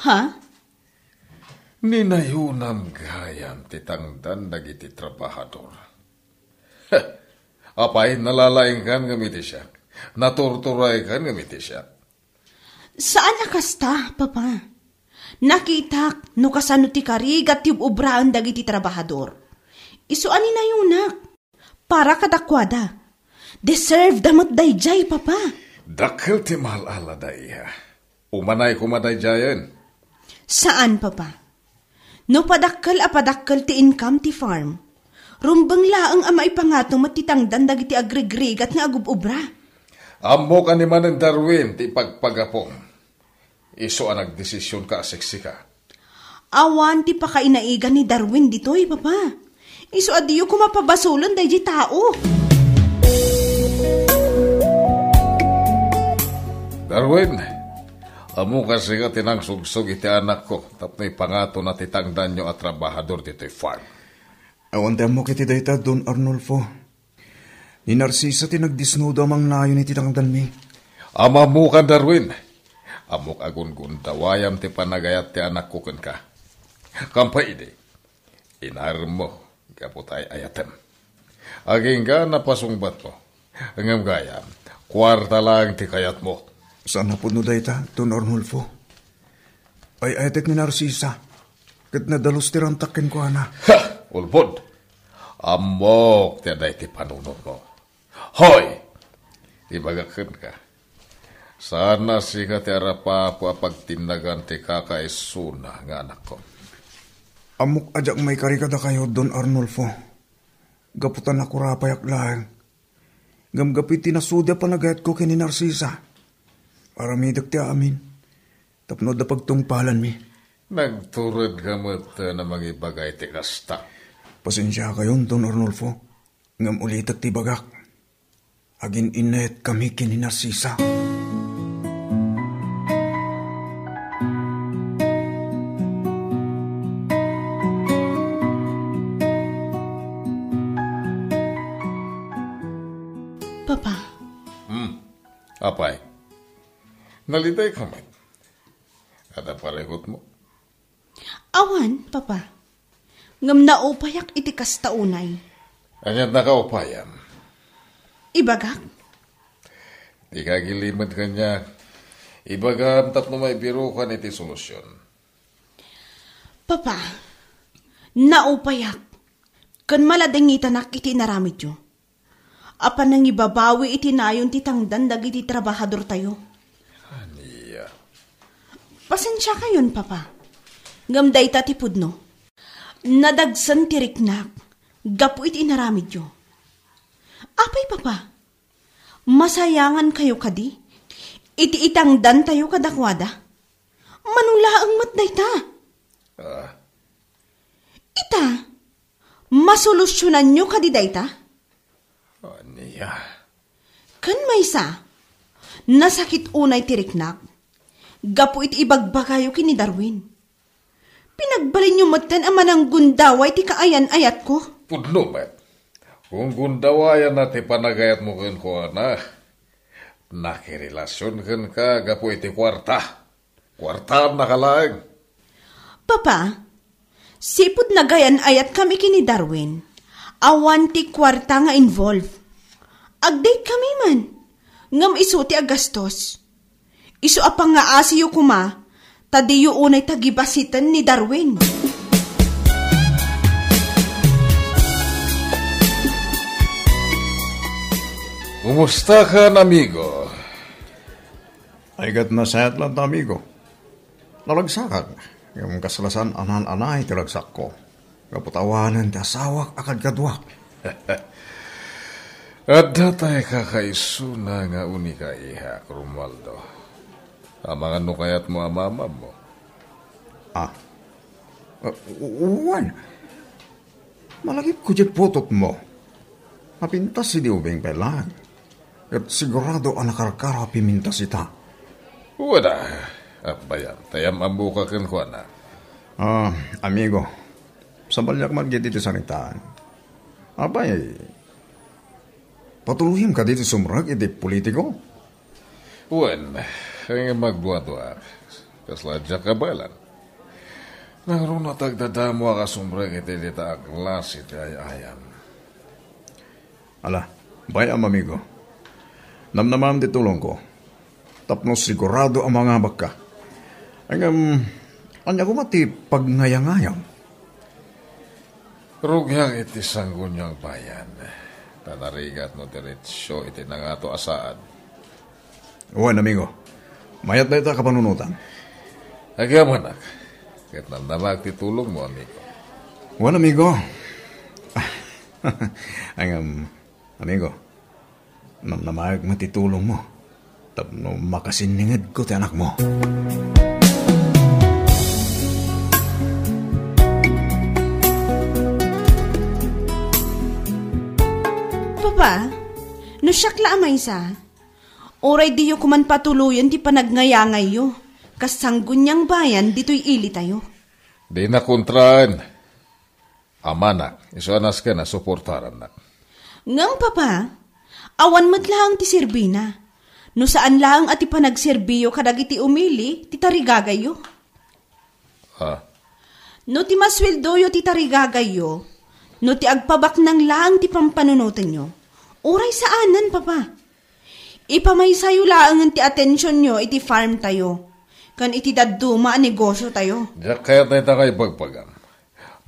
Ha? Ninayonam gayam ti tangdan dagiti trabahador. Apay, nalalaingkan ngem iti siak. Naturturaykan ngem iti siak. Saan a kasta, Papa. Nakitak no kasano ti karigat ti ub-obraen dagiti trabahador. Isu a ninayonak. Para kadakuada. Deserve da met daydiay, Papa. Dakkel ti maal-alada, iha. Umanay koma daydiayen. Saan, Papa. No padakkel a padakkel ti income ti farm, rumbeng laeng a maipangato met ti tangdan dagiti agrigrigat nga agub-obra. Ammok a ni manen Darwin ti ipagpagapom. Isu a nagdesisionka a siksika. Awan ti pakainaigan ni Darwin ditoy, Papa. Isu a diyo koma pabasolen daydiay tao. Darwin, ammok a sika ti nangsugsog iti anakko tapno ipangatona ti tangdanyo a trabahador ditoy farm. Awan ti ammok iti dayta, Don Arnulfo. Ni Narcisa ti nagdisnudo a mangnayon iti tangdanmi. Ammokan, Darwin. Ammok a gundawayam ti panagayat ti anakko kenka. Kampay idi, inaremmo gapu ta ay-ayatem. Agingga napasungbatmo. Ngem gayam, kuarta laeng ti kayatmo. Saan a pudno dayta, Don Arnulfo. Ay-ayatek ni Narcisa, ket nadalus ti rantak kenkuana. Ha! Ulbod! Ammok ti adda iti panunotmo. Hoy! Ibagak kenka, saan a sika ti arapapo a pagtinnagan ti kakaisuna nga anakko. Ammok a diak maikari kadakayo, Don Arnulfo, gapu ta nakurapayak laeng. Ngem gapu iti nasudi a panagayatko ken ni Narcisa, aramidek ti amin tapno adda pagtungpalanmi. Nagturedka met a mangibaga iti kasta. Pasensiakayon, Don Arnulfo, ngem ulitek ti ibagak. Agin-innayatkami ken ni Narcisa. Papa. Hmm. Apay? Nalidayka met? Adda parikutmo? Awan, Papa. Ngem naupayak iti kasta unay. Aniat nakaupayan? Ibagak? Dika agilimed kaniak. Ibagam tapno maibirokan iti solusion. Papa, naupayak ken maladingitanak iti inaramidyo a panangibabawi iti nayon ti tangdan dagiti trabahadortayo. Ania? Pasensiakayon, Papa. Ngem dayta ti pudno. Nadagsen ti riknak gapu iti inaramidyo. Apay, Papa? Masayangankayo kadi iti itangdantayo kadakuada? Mano laeng met dayta? Ah. Ita, masolusionanyo kadi dayta? Ania? Ken maysa, nasakit unay ti riknak gapu iti ibagbagayo ken ni Darwin. Pinagbalinyo metten a mananggundaway ti kaayan-ayatko. Pudno met. Gunggundawayanna ti panagayatmo kenkuana. Nakirelasion kenka gapu iti kuarta. Kuartam nakalaeng. Papa, sipud nagayan-ayatkami ken ni Darwin, awan ti kuarta nga involve. Agdate kami man, ngem isu ti agastos. Isu a pangngaasiyo koma, ta diyo unay tagibasiten ni Darwin. Kumustakan, amigo? Ay, ket nasayaat laeng, amigo. Naragsakak. Ngem kasla saan a naan-anay ti ragsakko. Gapu ta awanen ti asawak a kadkaduak. Adda tay kakaisuna nga unikaihak, Romualdo. Amangan no kayatmo a maammoan. Ah. Uh, wen. Malagipko diay putotmo. Napintas idi ubing pay laeng. Ket sigurado a nakarkaro a pimintas ita. Wen a, Abayam, ta am-ammoka kenkuana. Ah, amigo, sabaliak met iti saritaan. Apay, patuloyem kadi ti sumrek iti politiko? Wen, ngem agduaduaak. Kasla diak kabaelan. Nangruna ta agdadamo a kasumrek iti dita a klase ti ay-ayam. Ala, bay-am, amigo. Namnamaem ti tulongko. Tapno sigurado a mangabakka. Ngem, ania koma ti pagngayangayaw? Rugiak iti Sangguniang Bayan. Ta narigat no diretsyo iti nangato a saad. Wen, amigo. Mayat dayta a kapanunotan. Agyamanak. Ket namnamaek ti tulongmo, amigo. Wen, amigo. Ngem, amigo, namnamaek met ti tulongmo tapno makasinningedko ti anakmo. Papa, no siak la a maysa, uray diyo koman patuloyen ti panagngayangayo kas Sangguniang Bayan ditoy ilitayo. Dina kontraen. Amanak, isu a nasken a suportarannak. Ngem, Papa, awan met laeng ti serbina. No saan laeng a ti panagserbiyo kadagiti umili ti tarigagayyo. Ah. No ti masueldoyo ti tarigagayyo, no ti agpabaknang laeng ti pampanunotenyo, uray saanen, Papa. Ipamaysayo laengen ti atensionyo iti farm tayo, ken iti dadduma a negosyo tayo. Diak kayat dayta nga ibagbagam.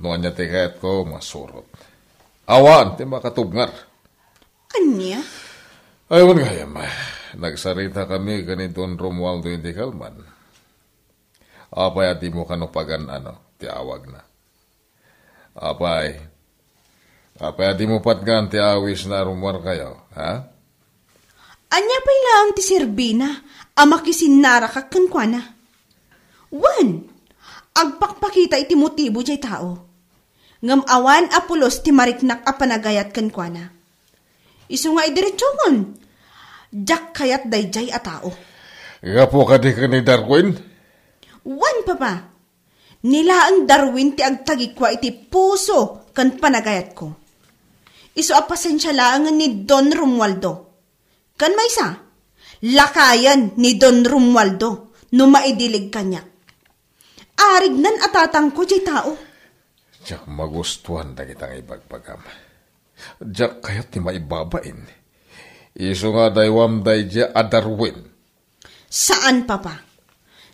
No ania ti kayatko, masurot. Awan ti makatubngar. Ania? Ay, wen gayam. Nagsarita kami ken ni Don Romualdo iti kalman. Apay a dimo kano pagan-ano ti awagna? Apay, apay a dimo patgan ti awisna a rummuarkayo, ha? Ania pay laeng ti serbina a makisinnarakak kenkuana? Wen, agpakpakita iti motibo diay tao. Ngem awan a pulos ti mariknak a panagayat kenkuana. Isu nga idiretsokon, diak kayat daydiay a tao. Gapu kadi ken ni Darwin? Wen, Papa. Ni laeng Darwin ti agtagikua iti puso ken panagayatko. Isu a pasensia laengen ni Don Romualdo. Ken maysa, lakayen ni Don Romualdo no maidilig kaniak. Arignan a tatangko diay tao. Diak magustuan dagita nga ibagbagam. Diak kayat ti maibabain. Isu nga adaywam daydiay a Darwin. Saan, Papa.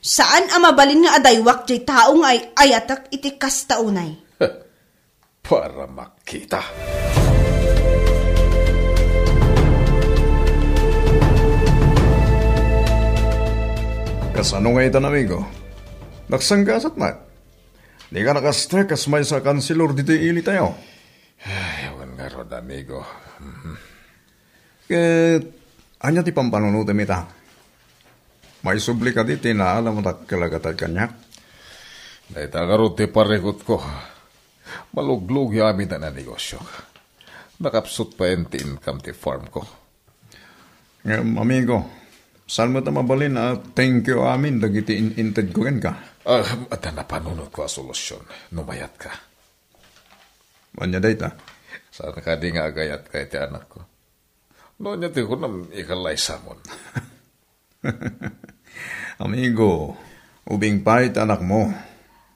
Saan a mabalin nga adaywak diay tao nga ay-ayatek iti kasta unay. Para makita. Kasano nga itan, amigo? Nagsanggasat met. Dika nakastrek kas maysa a kanselor ditoy ilitayo. Ay, awan ngarud, amigo. Mhm. Ket ania ti pampanunotem ita? Maisubli kadi ti naalam a dakkel a gatad kaniak? Dayta ngarud ti parikutko. Maluglugi amin a negosyo. Nakapsut payen ti income ti farm ko. Ngem, amigo, saan met a mabalin a thank you amin dagiti in-intedko kenka? Ah, adda napanunotko a solusion, no mayatka. Ania dayta? Saan kadi nga agayatka iti anakko? No ania ti kunam, ikalaysamon. Amigo, ubing pay ti anakmo.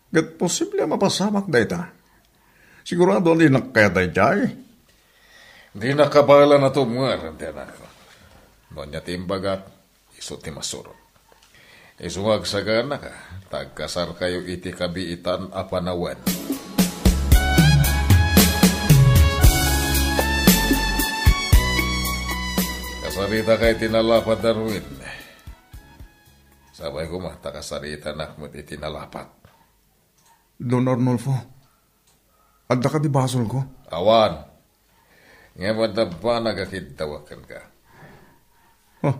Ket posible a mapasamak dayta. Sigurado a dinak kayat daydiay. Dinak kabaelan a tubngar ti anakko. No ania ti imbagak, isu ti masurot. Isu nga agsaganaka, ta agkasarkayo iti kabiitan a panawen. Kasaritaka iti nalapat, Darwin. Sapay koma ta kasaritanak met iti nalapat. Don Arnulfo, adda kadi basolko? Awan. Ngem adda banag a kiddawek kenka. Oh.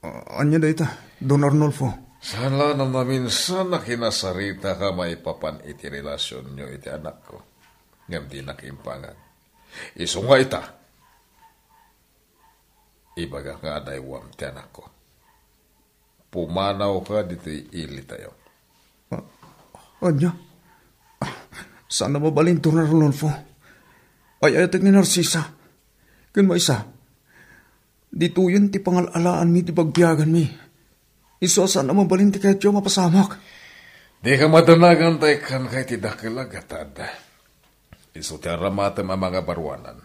Ah, ania dayta, Don Arnulfo? Saan la no maminsan a kinasaritaka maipapan iti relasionyo iti anakko. Ngem dinak impangag. Isu nga ita, ibagak nga adaywam ti anakko. Pumanawka ditoy ilitayo. Ah, ania? Ah, saan a mabalin, Don Arnulfo. Ay-ayatek ni Narcisa. Ken maysa, ditoyen ti pangal-alaanmi ti bagbiaganmi. Isu a saan a mabalin ti kayatyo a mapasamak. Dika madanagan ta ikkanka iti dakel a gatad. Isu ti aramatem a mangabaruanan.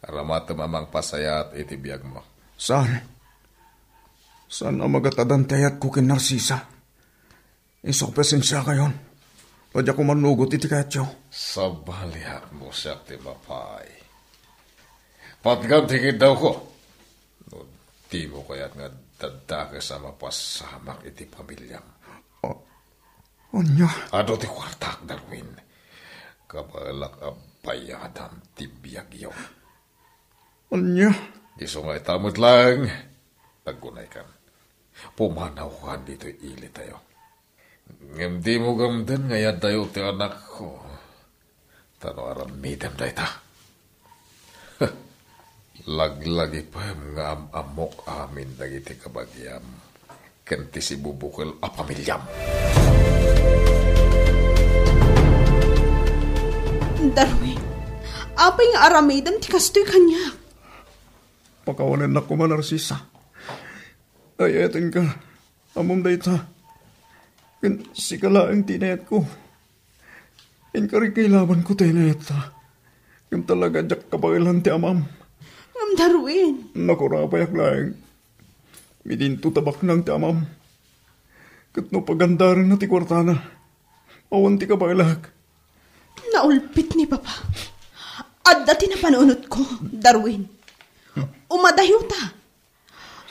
Aramatem a mangpasayaat iti biagmo. Saan. Saan a magatadan ti ayatko ken Narcisa. Isu, pasensiakayon. Diak manugot iti kayatyo. Sabaliak no siak ti mapaay. Patgam ti kiddawko. No dimo kayat nga daddakes a mapasamak iti pamiliam. Ah, ania? Adu ti kuartak, Darwin. Kabaelak a bayadam ti biagyo. Ania? Isu nga ita met laeng, agkunaykan. Pumanawkan ditoy ilitayo. Ngem dimo gamden nga yaddayo ti anakko. Ta no aramidem dayta, laglagipem nga am-ammok amin dagiti kabagiam ken ti sibubukel a pamiliam. Darwin, apay nga aramidem ti kastoy kaniak? Pakawanennak koma, Narcisa. Ay-ayatenka. Ammom dayta. Ken sika laeng ti inayatko. Inkarikilabanko ti inayatta. Ngem talaga, diak kabaelan ti amam. Ngem Darwin. Nakurabayak laeng. Idinto ta baknang ti amam. Ket no pagandarenna ti kuartana, awan ti kabaelak. Naulpit ni Papa. Adda ti napanunotko, Darwin. Umadayota.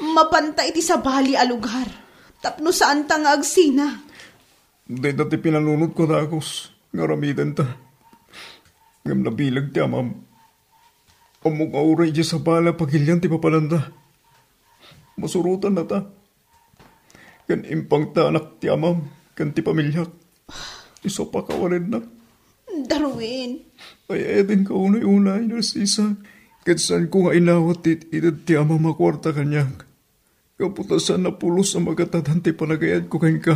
Mapanta iti sabali a lugar tapno saanta nga agsina. Dayta ti pinanunotko, dagus, nga aramidenta. Ngem nabileg ti amam. Ammok nga uray idiay sabali a pagilian ti papananda, masurotannata. Ken impangtanak ti amam ken ti pamiliak. Isu a pakawanennak. Darwin. Ay-ayatenka unay-unay, Narcisa. Ket saanko nga inawat ti it-ited ti amam a kuarta kaniak. Gapu ta saan a pulos a magatadan ti panagayatko kenka.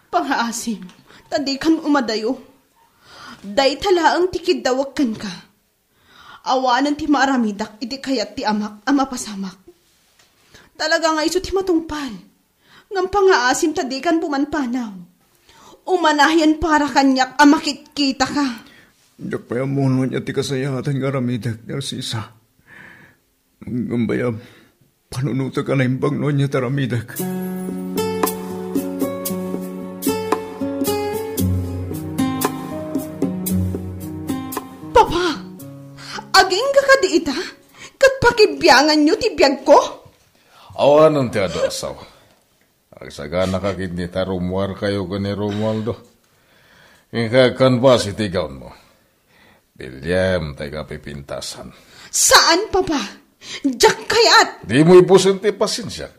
Pangaasim, ta dikan umadayo. Dayta laeng ti kiddawek kenka. Awanen ti maaramidak iti kayat ti amak a mapasamak. Talaga nga isu ti matungpal. Ngem pangaasim ta dikan bumanpanaw. Umanayen para kaniak a makitkitaka. Diak pay ammo no ania ti kasayaatan nga aramidek, Narcisa. Ngem bayam, panunotek a naimbag no ania ti aramidek. Papa, agingga kadi ita? Ket pakibianganyo ti biagko? Awanen ti adu a sao. Agsaganaka ketdi ta rummuarkayo ken ni Romualdo. Inka agkanbas iti gawnmo. Biliem tay kapipintasan. Saan, Papa. Diak kayat. Dimo ibusen ti pasensiak.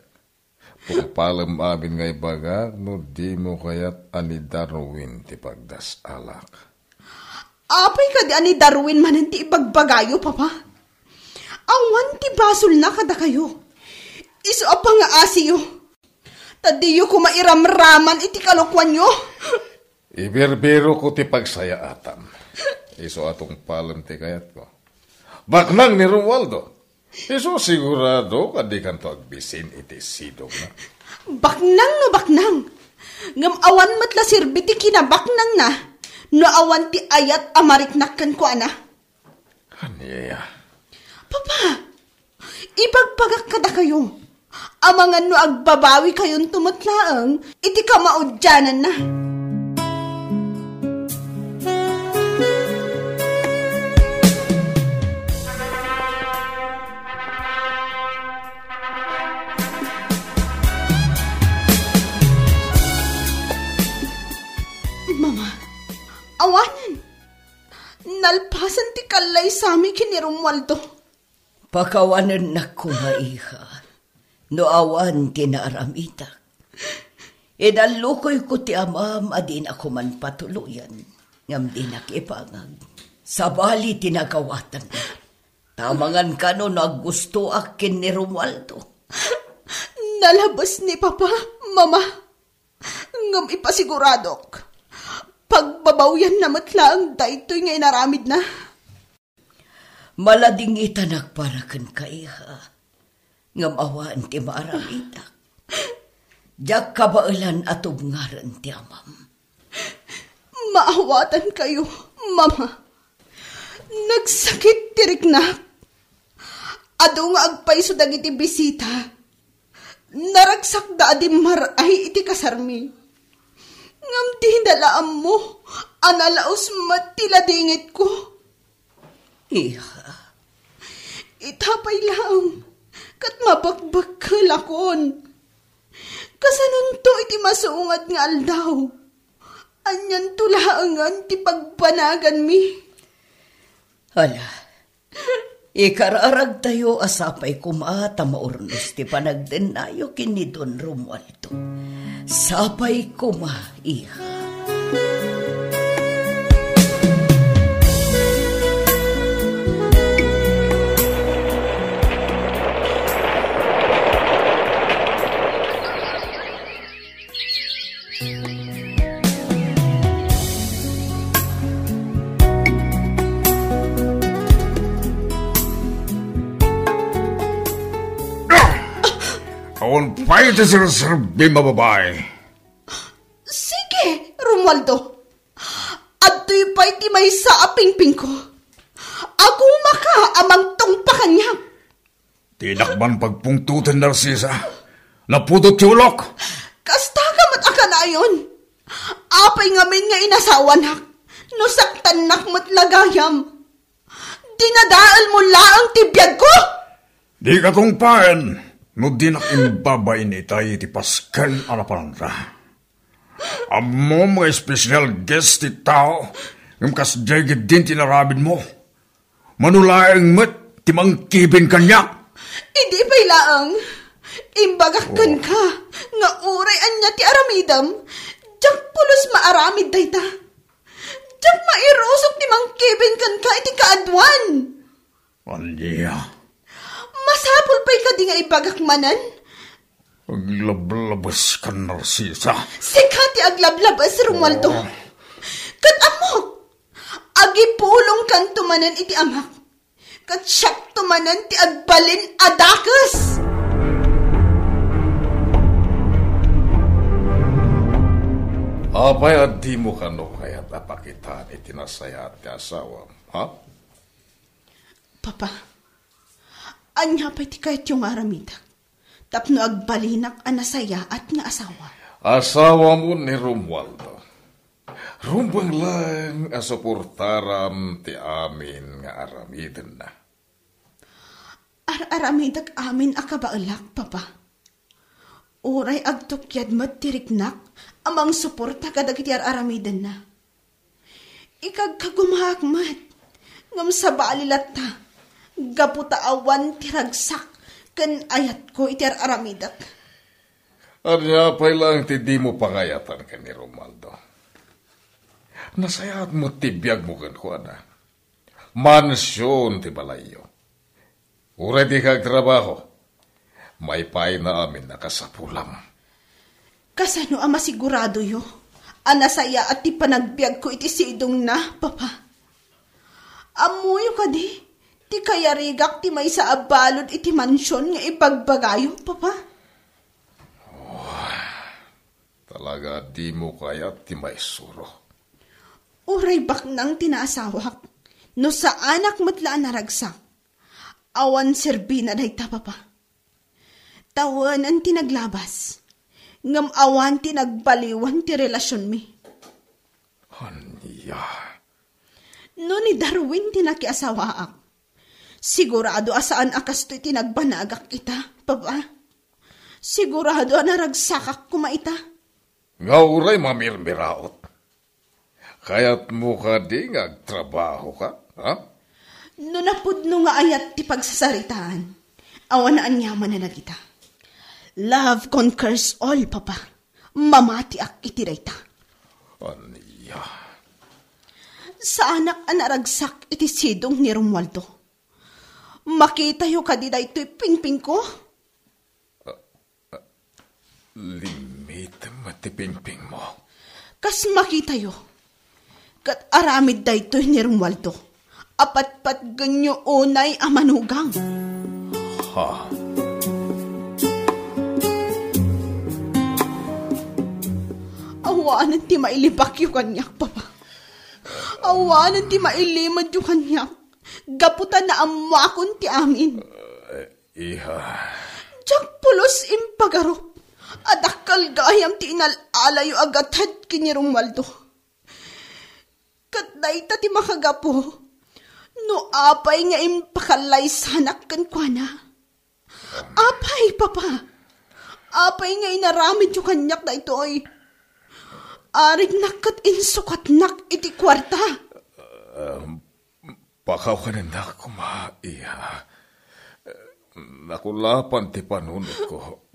Tungpalem amin nga ibagak no dimo kayat a ni Darwin ti pagdasalak. Apay kadi a ni Darwin manen ti ibagbagayo, Papa? Awan ti basolna kadakayo. Isu a pangaasiyo. Ta diyo koma iramraman iti kalokuanyo. Ibirbirokko ti pagsayaatam. Isu a tungpalem ti kayatko. Baknang ni Romualdo. Isu sigurado a dikanto agbisin iti sidongna. Baknang no baknang. Ngem awan met la serbi ti kinabaknangna no awan ti ayat a mariknak kenkuana. Ania? Papa, ibagbagak kadakayo. Amangan no agbabawikayonto met laeng iti kamaudiananna. daysami ken ni Romualdo. Pakawanennak koma, iha, no awan ti naaramidak. Inallukoyko ti amam a dina koman patuloyen, ngem dinak ipangag. Sabali ti nagawatanna. Tamangan kano no aggustoak ken ni Romualdo. Nalabes ni Papa, Mama. Ngem ipasiguradok, pagbabawianna met laeng daytoy nga inaramidna. Maladingitanak para kenka, iha, ngem awan ti maaramidak. Diak kabaelan a tubngaren ti amam. Maawatankayo, Mama. Nagsakit ti riknak. Adu nga agpayso dagiti bisita. Naragsakda a dimmar-ay iti kasarmi. Ngem dida la ammo a nalaus met ti ladingitko. Iha. Ita pay laeng ket mabekbekkelakon. Kasanonto iti masungad nga aldaw? Anianto laengen ti pagbanaganmi? Ala, ikararagtayo a sapay koma ta maurnos ti panagdennayo ken ni Don Romualdo. Sapay koma, iha. Awan pay ti serserbim a babai. Sige, Romualdo. Adtoy pay ti maysa a pingpingko. Agumaka a mangtungpa kaniak. Dinak man pagpungtoten, Narcisa. Napudot ti ulok. Kasta ka met a kanayon. Apay ngamin nga inasawanak? No saktannak met la gayam. Dinadaelmo laeng ti biagko? Dika tungpaen no dinak imbabain itay iti pasken a napanangra. Ammom nga espesyal guest ti tao, ngem kasdiay ketdin ti inaramidmo. Mano laeng met ti mangkibin kaniak. Idi pay laeng, imbagak kenka nga uray ania ti aramidem, diak pulos maaramid dayta. Diak mairusok ti mangkibin kenka iti kaaduan. Ania? Masapul pay kadi nga ibagak manen? Aglablabes kan, Narcisa. Sika ti aglablabes, Romualdo. Oh. Ket ammok, agipulongkanto manen iti amak. Ket siakto manen ti agbalin a dakes. Apay a dimo kano kayat a pakitaan iti nasayaat ti asawam, ha? Papa, ania pay ti kayatyo nga aramidek tapno agbalinak a nasayaat nga asawa? Asawamo ni Romualdo. Rumbeng laeng a suportaram ti amin nga aramidenna. Ar-aramidek amin a kabaelak, Papa. Uray agtukyad met ti riknak a mangsuporta kadagiti ar-aramidenna. Ikagkagumaak met, ngem sabali latta, gapu ta awan ti ragsak ken ayatko iti ar-aramidek. Ania pay laeng ti dimo pangayatan ken ni Romualdo? Nasayaat met ti biagmo kenkuana. Mansion ti balayyo. Uray dika agtrabaho, maipayna amin a kasapulam. Kasano a masiguradoyo a nasayaat ti panagbiagko iti sidongna, Papa? Ammoyo kadi ti kayarigak ti maysa a balud iti mansion nga ibagbagayo, Papa? Talaga a dimo kayat ti maisuro. Uray baknang ti naasawak, no saanak met la a naragsak, awan serbina dayta, Papa. Tawenen ti naglabas, ngem awan ti nagbaliwan ti relasionmi. Ania? No ni Darwin ti nakiasawaak, sigurado a saan a kastoy ti nagbanagak ita, Papa. Sigurado a naragsakak koma ita. Nga uray mamirmiraot. Kayatmo kadi nga agtrabahoka, ha? ayat ti pagsasaritaan. Awan aniaman a nagita. Love conquers all, Papa. Mamatiak iti dayta. Ania? Saanak a naragsak iti sidong ni Romualdo. Makitayo kadi daytoy pingpingko? Limitem ti pingpingmo. Kas makitayo, ket aramid daytoy ni Romualdo. Apatpatgenyo unay a manugang. Ha? Awanen ti mailibakyo kaniak, Papa. Awanen ti mailimedyo kaniak. Gapu ta naammoakon ti amin. Iha. Diak pulos impagarup a dakkel gayam ti inal-alayo a gatad ken ni Romualdo. Ket dayta ti makagapu no apay nga impakalaysanak kenkuana. Apay, Papa? Apay nga inaramidyo kaniak daytoy? Arignak ket insukatnak iti kuarta. Um, Pakawanennak koma, iha. Nakulapan ti panunotko.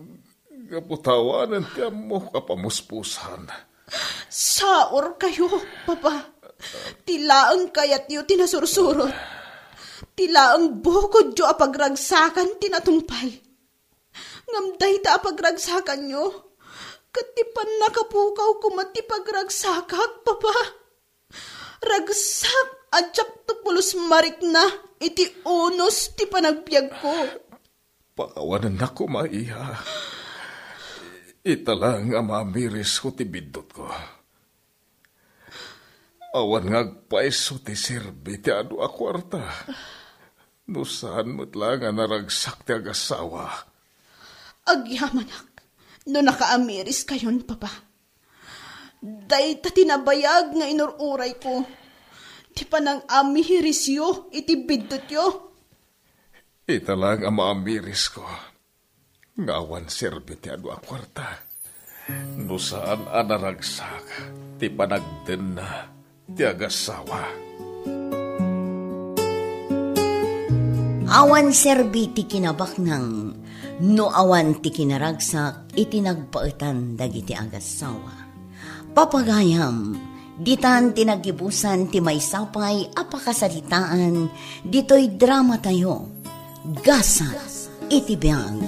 Gapu ta awanen ti ammok a pamuspusan. Saorkayo, Papa. Ti laeng kayatyo ti nasursurot. Ti laeng bukodyo a pagragsakan ti natungpal. Ngem dayta a pagragsakanyo, ket ti pannakapukaw koma ti pagragsakak, Papa. Ragsak a diak to pulos marikna iti unos ti panagbiagko. Pakawanennak koma, iha. Ita laeng a maamirisko ti biddutko. Awan nga agpayso ti serbi ti adu a kuarta. No saan met laeng a naragsak ti agasawa. Agyamanak no nakaamiriskayon, Papa. Dayta ti nabayag nga inur-urayko, ti panangamirisyo iti biddutyo. Ita laeng a maamirisko nga awan serbi ti adu a kuarta. No saan a naragsak ti panagdenna ti agasawa. Awan serbi ti kinabaknang no awan ti kinaragsak iti nagpaetan dagiti agasawa. Papagayam, ditan ti naggibusan ti maysa pay a pakasaritaan ditoy dramatayo, Gasat iti Biag.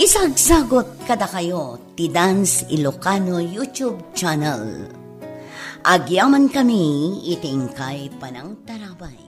Isagsagot kadakayo ti Dance Ilocano YouTube channel. Agyamankami iti inkay panangtarabay.